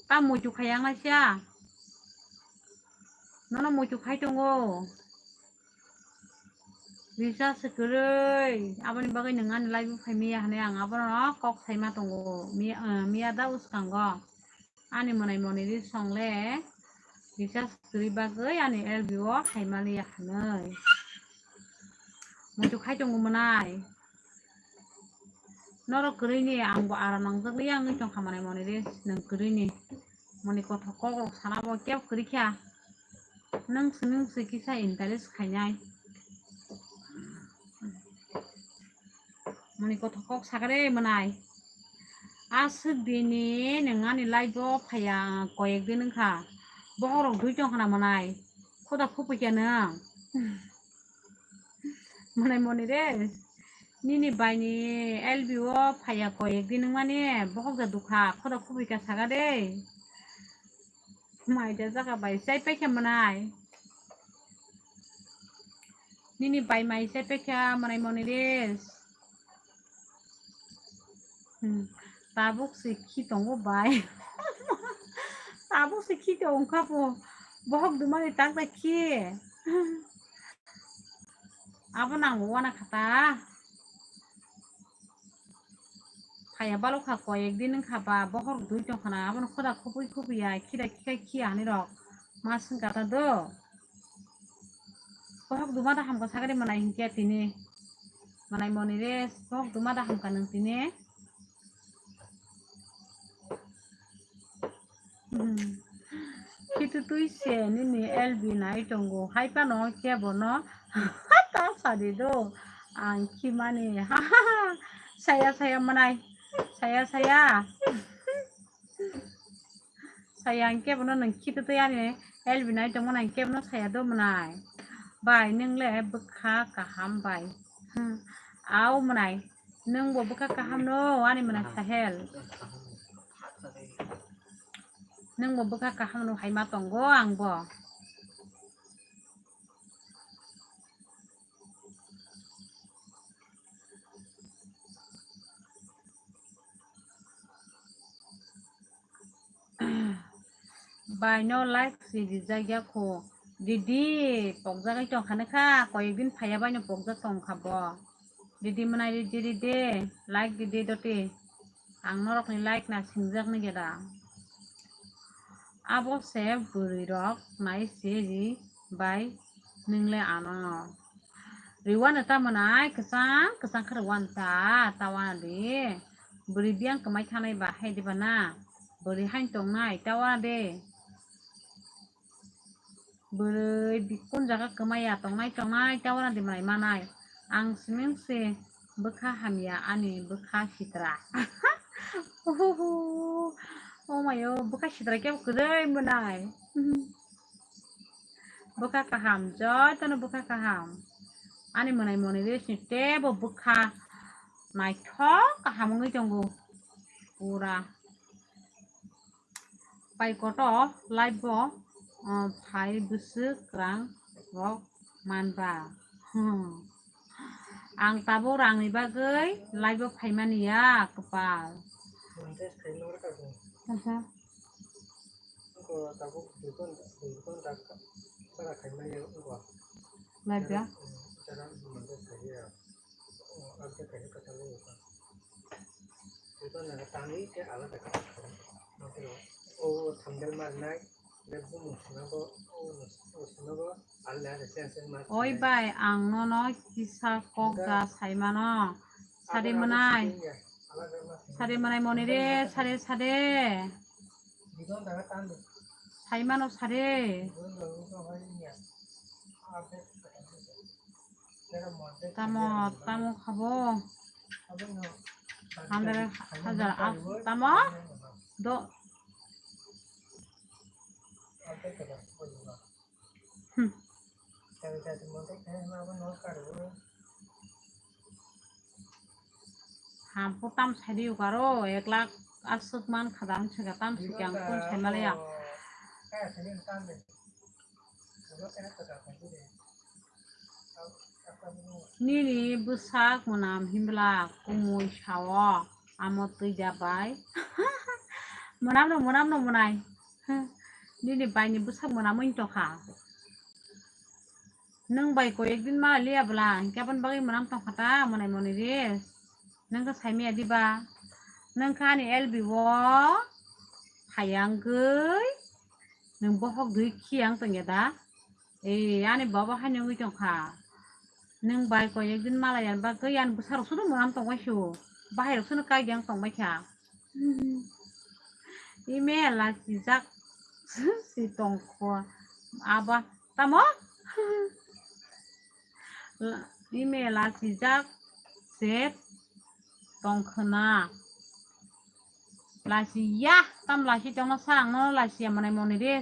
Ta muitu khaiya wnglaisa. Nono muitu khai tongo. Recharge se kwrwi. Aboni bagwi nwng ani live o phai miya hwnwi ang abono kok saima tongo. Miya, eh, miya da uskango. Ani mwnai Moniris song le recharge kwrwi bagwi ani L B o hai maliya hwnwi. Muitu khai tongo mwnai. Norok kwrwi ni ang bo aram nangjak liya wngwi tongkha mwnai Moniris nwng kwrwi ni. Moni kothok kok rok sana bo kebo kwrwi kha. Nwng simi wngsi kisa interest khainai. Moni kothok kok sakare mwnai. Aswk dini nwng ani live o phaiya koyek din wngkha. Bohok rok dui tongkha na mwnai. Khoda khupui kha nwng. Mwnai Moniris. Nini bai ni L B o phaiya koyek din wngmani bohok da dukha. Khoda khupui kha saka de. Mai da jaga bai chai paikha mwnai. Nini bai mai chai paikha mwnai Moniris. Hmm. Tabuk se khi tongo bai. Tabuk se khi tongkha bo. Bohok dumani tak da khi. Abo nang wana khata. Phaiya balok kha koyek din wngkha ba bohor dui tongkha na abono khoda khupui khupui ya khida khikai khiya hani rok ma swngkha ta do. Bohok duma da hamkha sagari mwnai hinkhe tini. Mwnai Moniris bohok duma da hamkha nwng tini. Hmm. Khitu twi se nini L B nai tongo. Hai phano kebo no ta sadi do. Ang khimani. Saya saya mwnai. Saya saya. Saya ang kebo no nwng khitu twi ani L B nai tongo nang kebo no saya do mwnai. Bai nwng le bwkha kaham bai. Hmm. Au mwnai. Nwng bo bwkha kaham no ani mwnai Sahel. Nwng bo bwkha kaham no hai ma tongo ang bo. Bai no like si rijak ya kho. Didi pokjagwi tongkha nokha, koyek din phaiya bai no pokjak tongkha bo. Didi mwnai ridi ridi, like didi doti. Ang norokni like na singjak nigeda. Abo se bwrwi rok nai se ri bai nwng le ano. Riwano ta mwnai kwchang kwchang khe riwano ta, ta wana di. Bwrwi biyang kwmai thanai ba hai diba na? Bwrwi hain tongnai ta wana de. Bwrwi bi-, kun jaga kwmai ya tongnai tongnai ta wana di mwnai manai. Ang siming se bwkha hamya ani bwkha sitra. Uhuhu. Oh mayo, bwkha sitra kebo kwrwi mwnai. Bwkha kaham, jotono bwkha kaham. Ani mwnai moni resni tebo bwkha naithok kaham wngwi tongo. Pura pai koto live bo, uh, phai bwswk rang rok manba. Hmm. Ang tabuk rangni bagwi live bo phaimani ya kwpal. Aha. Live ya? Oi bai, ang nono kisa kok da saimano. Sade mwnai. Sade mwnai moni re, sade, sade. Saimano sade. Tamo, tamo khabo. Hundred, hajar, ah, tamo? Do. Hmm. Hampu tam sadi ukaro, ek lakh aswk man khadam sega tam sega ang kun sai malaya. Nini bwsak mwnam himla kumui sao, amo twi da bai. Mwnam no, mwnam no mwnai. Nini bai ni bwsak mwnam wng tongkha. Nwng bai koi ek din ma liya bwla, hinkhe aboni bagwi mwnam tongkha ta, mwnai moni re. Nwng khe saimaya diba? Nwng khe ani L B o phaiya wngwi nwng bohok dui khiya wng tongya da? Ee, ani baba haino wngwi tongkha. Nwng bai koi ek din ma laiya bagwi ani bwsarok sudo mwnam tongbai sio. Bahai rok suno kaidiya wng tongbai kha. Email a sijak si tongkho. Aba tamo? Email a sijak se tongkhwna. Lasiya, tam lasi tongna sa ang nono lasiya mwnai moni re.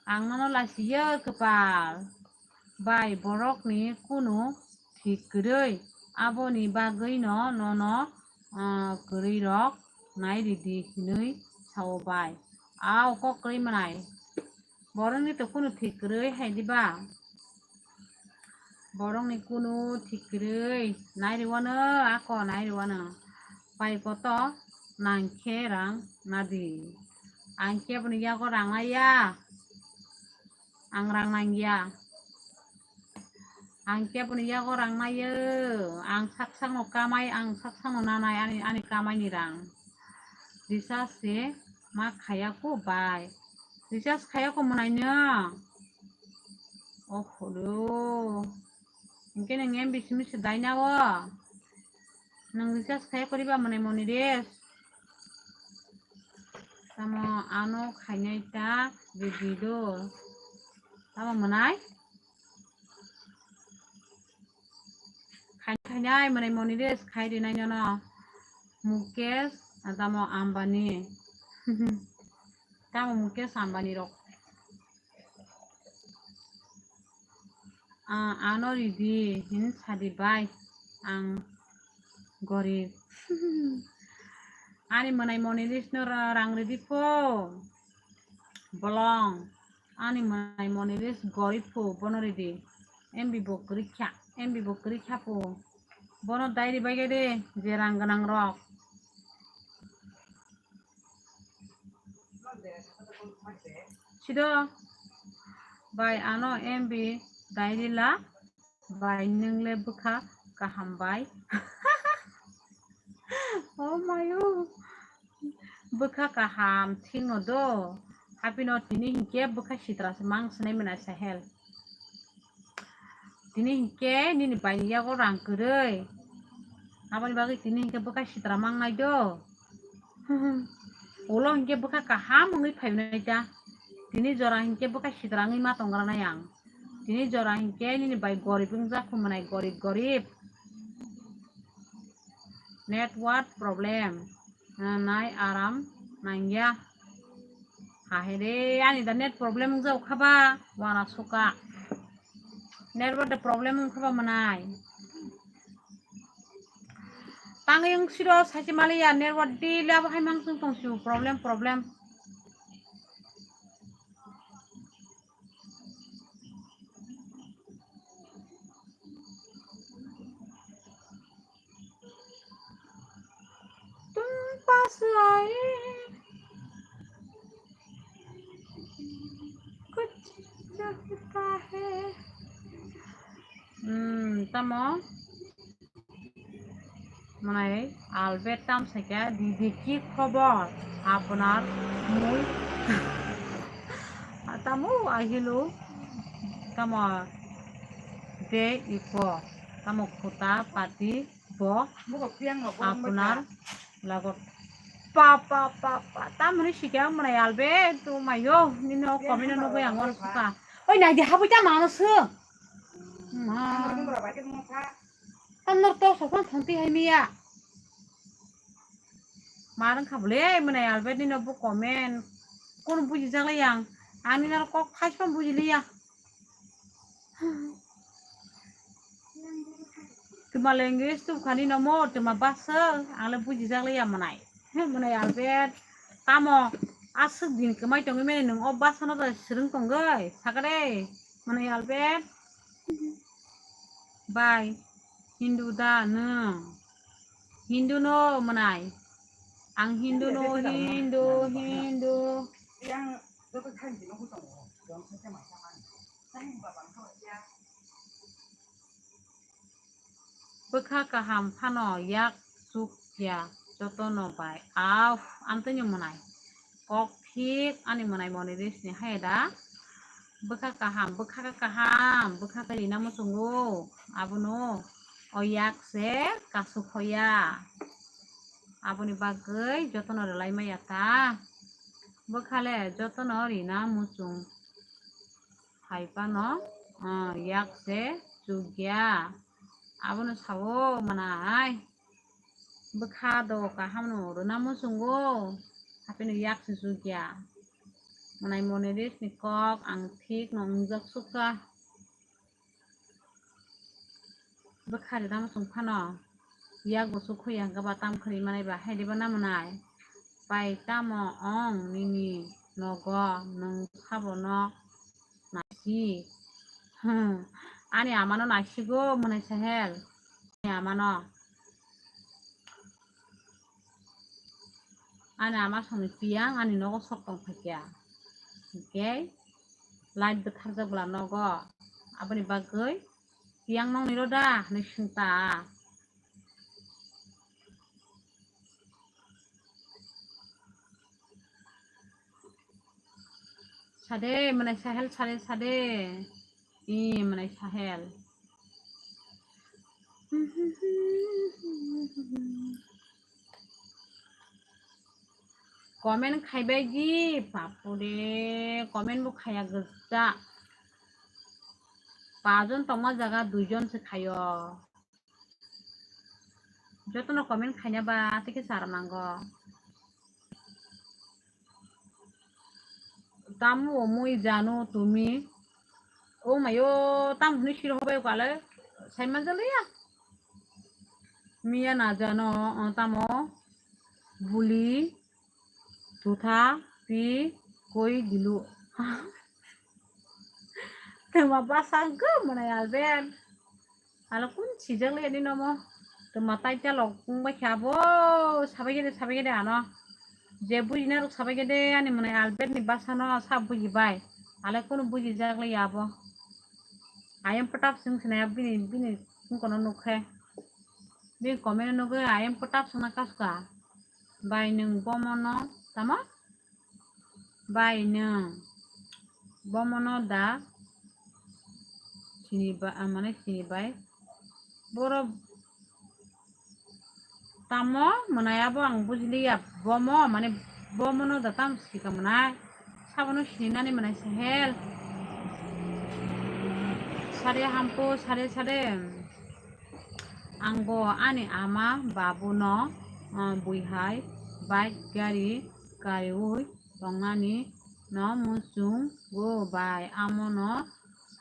Ang nono lasiya kwpal. Bai borokni kunu thik kwrwi, aboni bagwino nono, ah, kwrwirok nai ridi hinwi sao bai. Ao kok kwrwi mwnai. Borokni to kunu thik kwrwi hai diba? Borokni kunu thik kwrwi nai rwano, ako nai rwano. Pai koto nangkhe rang nadi. Ang khe boni yago rang naiya. Ang rang nangya. Ang keboni yago rang naio. Ang sak sakno kamai, ang sak sakno nanai ani, ani kamaini rang. Recharge se ma khayako bai. Recharge khayako mwnaino. Oho do. Hinkhe nwng M B simi se daina o. Nwng recharge khayako riba mwnai moni re. Tamo ano khainai ta didi do. Tamo mwnai? Khai-, khainai mwnai moni re khai rinai nono. Mukesh, tamo Ambani. Tamo Mukesh Ambani rok. Ah, ano ridi hin sadi bai, ang gorib. Ani mwnai moni list no ra-, rang ridi pho. Bolong. Ani mwnai moni list gorib pho, bono ridi. M B bo kwrwi kha, M B bo kwrwi kha pho. Bono dai ribai de, je rang gwnang rok. Sido bai ano M B dai rila bai nwng le bwkha kaham bai. Oh mayo. Bwkha kaham thikno do. Hapino tini hinkhe bwkha sitra se mang swnai mwnai sahel. Tini hinkhe nini bai yago rang kwrwi. Aboni bagwi tini hinkhe bwkha sitra mangnai do. Ulo hinkhe bwkha kaham wngwi phainai ta. Tini jora hinkhe bwkha sitra wngwi ma tongranai ang. Tini jora hinkhe nini bai gorib wngjak, humanai gorib gorib. Network problem. Nai aram nangya. Ahire, ani da net problem wng jao khaba, wana suka. Network da problem wng khaba manai. Tangwi wng siro sachi maliya network di labo hai mang sung tong siu problem, problem. तुम पास आए, कुछ लगता है। Hmm, tamo? Manai Albert tam saikha, "Didi, ki khobor? Apnar mui?" Tamo ahilo, tamo de ipo, tamo khuta pati bo, apnar lagot. Pa, pa, pa, pa, tamoni sikha manai Albert, tu mayo, nino comment no nugwi ang oro suka. Oi, naidi habwi ta mano sung. Ma. Tamnor to sokon thonti hai miya. Marang khabole, manai Albert nino bo comment. Kono buji jak lai yang. Ani naro kok thaichom buji liya. Twma language tu khani nomo, twma basa, ang le buji jak lai ya manai. He, manai Albert, tamo aswk din kwmai tongwi mani nwng o basa no da swrwng tongwi, sakare, manai Albert. Bai, Hindu da nwng? Hindu no manai. Ang Hindu no, Hindu, Hindu. Bwkha kaham phano yak chukya jotono bai. Au, amtwino mwnai. Kok thik ani mwnai moni risni hai da. Bwkha kaham, bwkha kaham, bwkha khe rina muchungo. Abono o yak se kasuk hoya. Aboni bagwi jotono rwlai maya ta. Bwkha le jotono rina muchung. Hai phano, ah, yak se chukya. Abono sao manai. Bwkha do kaham no rwna muchungo. Hapheno yak se chukya. Manai moni risni kok ang thik no wngjak sukha. Bwkha rwna muchung phano yak bo chukhuya hwnkhe ba tam khwrwi manai ba hai diba na mwnai? Pai tamo ong nini nogo nwng sabo no naisi. Hmm. Ani amano naisigo mwnai Sahel. Ani amano. Ani ama songni piyang ani nogo sok tong phaikha. Hwnkhe light bwtharjak bwla nogo. Aboni bagwi piyang nongni ro da hwnwi swng ta. Sade, mwnai Sahel, sade, sade. I, mwnai Sahel. Comment khaibai di, bapore, comment bo khaya gwsa. Pajon tongma jaga duijon se khayo. Jotono comment khaina ba tei khe chara nango. Tamo mui jano tumi. O mayo, tam hwnwi siro hobai kale sai manjaliya. Miya na jano, o tamo buli. Tutha pi koi dilu. Twma bwsang khe mwnai Albert. Alo kun sijak le ni nomo. Twma tai ta lok kung bai kha bo. Sabai gede, sabai gede ano. Je buji na rok sabai gede ani mwnai Albert ni bwsa no sa buji bai. Ale kunu buji jak le ya bo. Ayang pwtap sing sinai bini, bini kung kono nuk khe. Bini comment nugwi ayang pwtap sing na kaska. Bai nwng bomono tamo? Bai nwng bomono da sini ba, ah, mane sini bai. Boro tamo mwnai abo ang bujiliya. Bomo mane bomono da tam sika mwnai. Sabono sininani mwnai Sahel. Sade hampo, sade, sade. Ang bo ani ama babuno, ah, buihai bike gari kariui tongnani no muchungo bai, amo no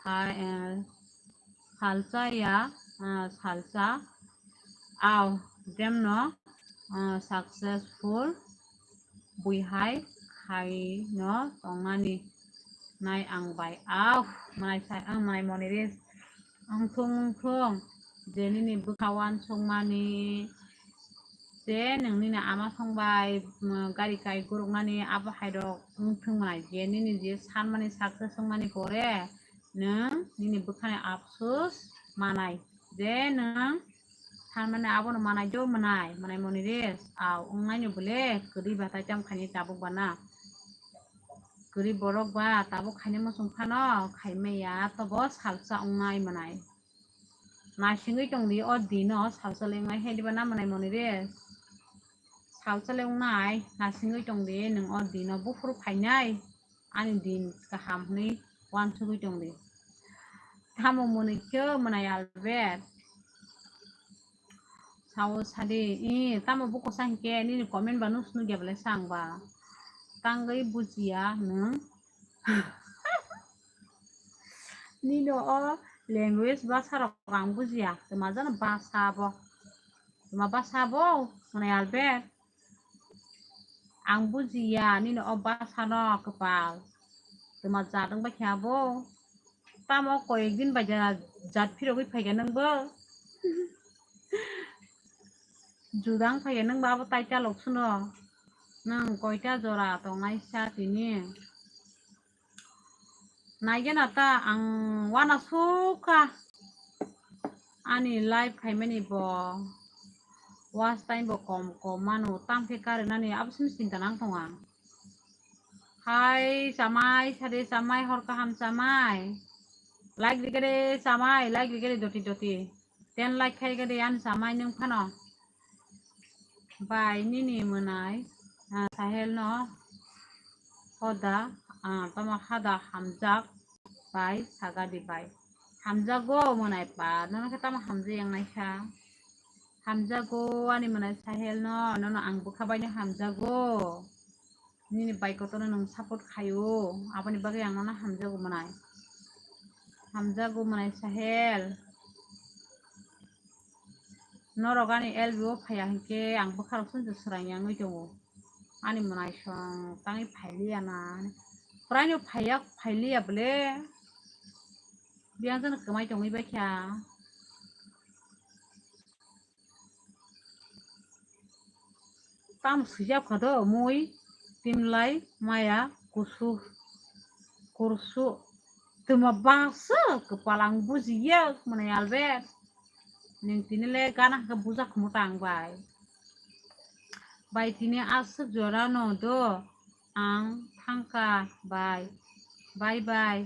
sa-, eh, salsa ya, ah, salsa, au, demno, ah, successful bui hai khai no tongnani nai ang bai, au, manai sai, ang manai moni ris. Wngthung, wngthung, je nini bwkha uansukmani, je nwng nini ama songbai, mm, gari kai guruknani abo hairok wngthung manai, je nini je sanmani success wngmani pore nwng nini bwkhani afsus manai, je nwng sanmani abono manai jo manai, manai moni ris, au, wngnaino bole kwrwi batai tam khaini tabuk bana. Kwrwi borok ba tabuk khaini muchung phano khaimaya, tobo salsa wngnai manai. Naisingwi tongdi o dino salsa le wngnai, hediba na manai moni re. Salsa le wngnai, naisingwi tongdi nwng o dino buphuru phainai, ani din kaham hwnwi uansugwi tongdi. Tamo moni khe manai Albert? Sao sadi, i, tamo buko sa hinkhe nini comment ba nuk sunu gya bwle sa ang ba. Tangwi bujiya nwng. Nino o language bwsa rok ang bujiya. Twma jano bwsa bo. Twma bwsa bo, hwnwi Albert. Ang bujiya nini o bwsano kwpal. Twma jat wngbai khe abo. Tamo koyek din bai jat, jat phirogwi phaikha nwngbo. Judang phaikha nwngbo abo title rok suno. Nwng koita jora tongnai sa tini? Naigena ta ang wana sukha. Ani live khaimani bo watch time bo kom kom mano, tamkhe karinani abo simi chinta nang tongo ang. Hai chamai, sade chamai, hor kaham chamai. Like rigade chamai, like rigade doti doti. Ten like khaigade ani chamai nwng phano. Bai nini mwnai, ah, Sahel no hoda, ah, tamo hada hamjak bai sagadi bai. Hamjago mwnai pa, nono khe tamo hamjak yang naikha. Hamjago ani mwnai Sahel no, nono ang bwkha bai no hamjago. Nini bai kotorno nwng support khaio, aboni bagwi ang nono hamjago mwnai. Hamjago mwnai Sahel. Norok ani L B o phaiya hinkhe ang bwkharok swngjak swrang yangwi tongo. Ani mwnaisong tangwi phailiya na. Praino phaiya, phailiya bwle. Biyang jano kwmai tongwi baikha. Tam swijak kha do mui, timlai, maya, kusu, kursu, twma bangso kwpal ang bujiya mwnai Albert. Nwng tini le gana khe bujak khumuta ang bai. Bai tini aswk jora no do ang thangkha bai. Bye bye.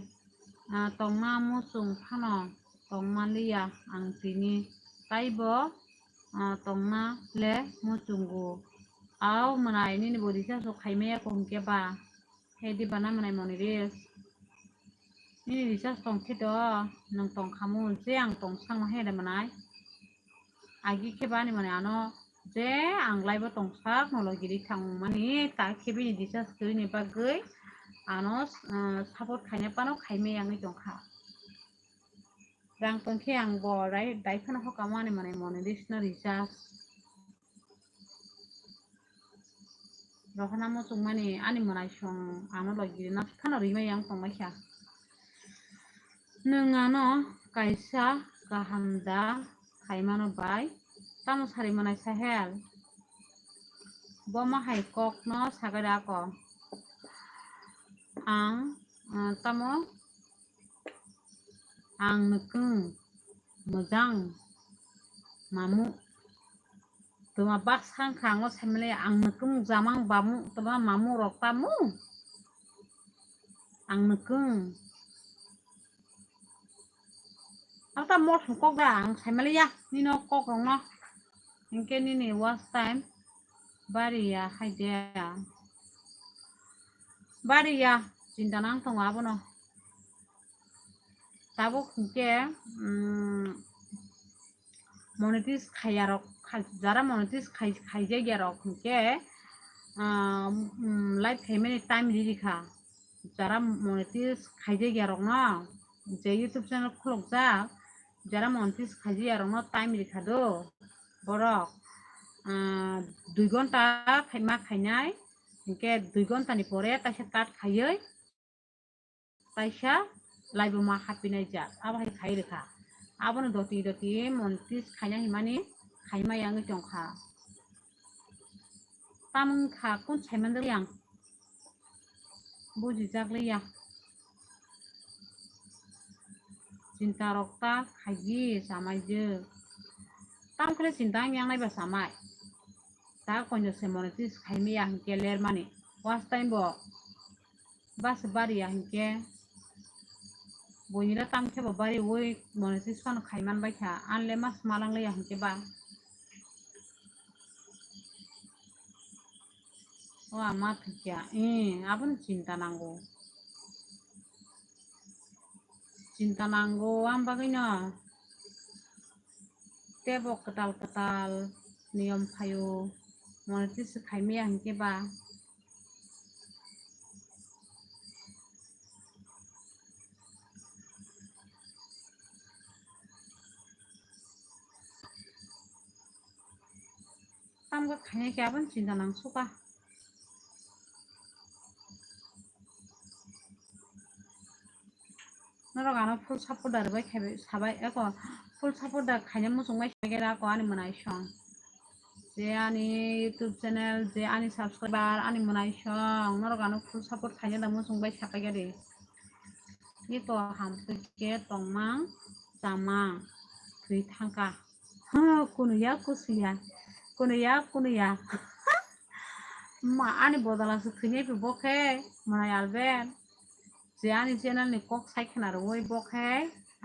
Ah, tongna muchung phano tongma liya ang tini. Taibo, ah, tongna le muchungo. Au mwnai nini bo recharge rok khaimaya kho hinkhe ba. He di bana mwnai moni ris. Nini recharge tong khe do, nwng tong khamu, je ang tong sakno he de mwnai. Agi khe bani mwnai ano, je ang live o tong sakno logi ri thang mani, ta khe bini recharge kwrwini bagwi ano, ah, support khaina phano khaimaya wngwi tong kha. Rang tong khe ang bo rai, dai phano hoka mani mwnai moni ris no recharge. Rohorna muchungmani ani mwnaisong ano logi rina phano rimai yang tongbaikha. Nwng ano kaisa kaham da khaimano bai, tamo sari mwnai Sahel? Bo ma hai kokno sagai rako. Ang, ah, tamo Ang nwkung mojang mamu. Twma baksa wngkha, ang o saimali ang nwkung jamang bamu, twma mamu rok tamo? Ang nwkung. Abo ta mosong kok da, ang saimali ya, nini o kok rok no. Hinkhe nini watch time bari ya hai de. Bari ya, chinta nang tongo abono. Tabuk hinkhe, mm, monetize khaiya rok, khai-, jara monetize khai-, khaijak ya rok hinkhe, ah, mm, live khaimani time riri kha. jara monetize khaijak ya rokno, je YouTube channel khulukjak, jara monetize khaijak ya rokno time rikha do, borok, ah, dui ghonta khai-, ma khainai, hinkhe dui ghonta ni pore taisa cut khaiwi, taisa live o ma hapinai jak, abo hai khai rikha. Abono doti doti monetize khaina himani khaima yangwi tongkha. Tamung kha kun saiman yang bujijak liya. Chinta rok ta khaigi samai je. Tam khle chinta yang nai ba samai. Ta koino se monetize khaimi ya hinkhe ler mani. Watch time bo bus bari ya hinkhe. Boinila tam khe bo bari oi monetize phano khaiman bai kha. Anle mas malang le ya hinkhe ba. O ama thikya, eh, aboni chinta nango. Chinta nango, am bagwino tebo kwtal kwtal niyom phaio, monetize khaimaya hinkhe ba. Tamgo khaina khe aboni chinta nang suka. Norok ano full supporter bai khe sabai eko full supporter khaina muchung bai sabai khe ako ani mwnai song. Je ani YouTube channel, je ani subscriber, ani mwnai song, norok ano full support khaina da muchung bai sabai khe de. Eko hamtwi khe tongmang chamang thwi thangkha. Ha, kunuya kusuya, kunuya kunuya. Ma, ani bodol aswk thwinai bo khe, mwnai Albert. Je ani channel ni kok sai khna rwui bo khe,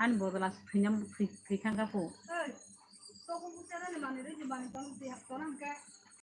ani bodol aswk thwina, thwi, thwi thangkha phu.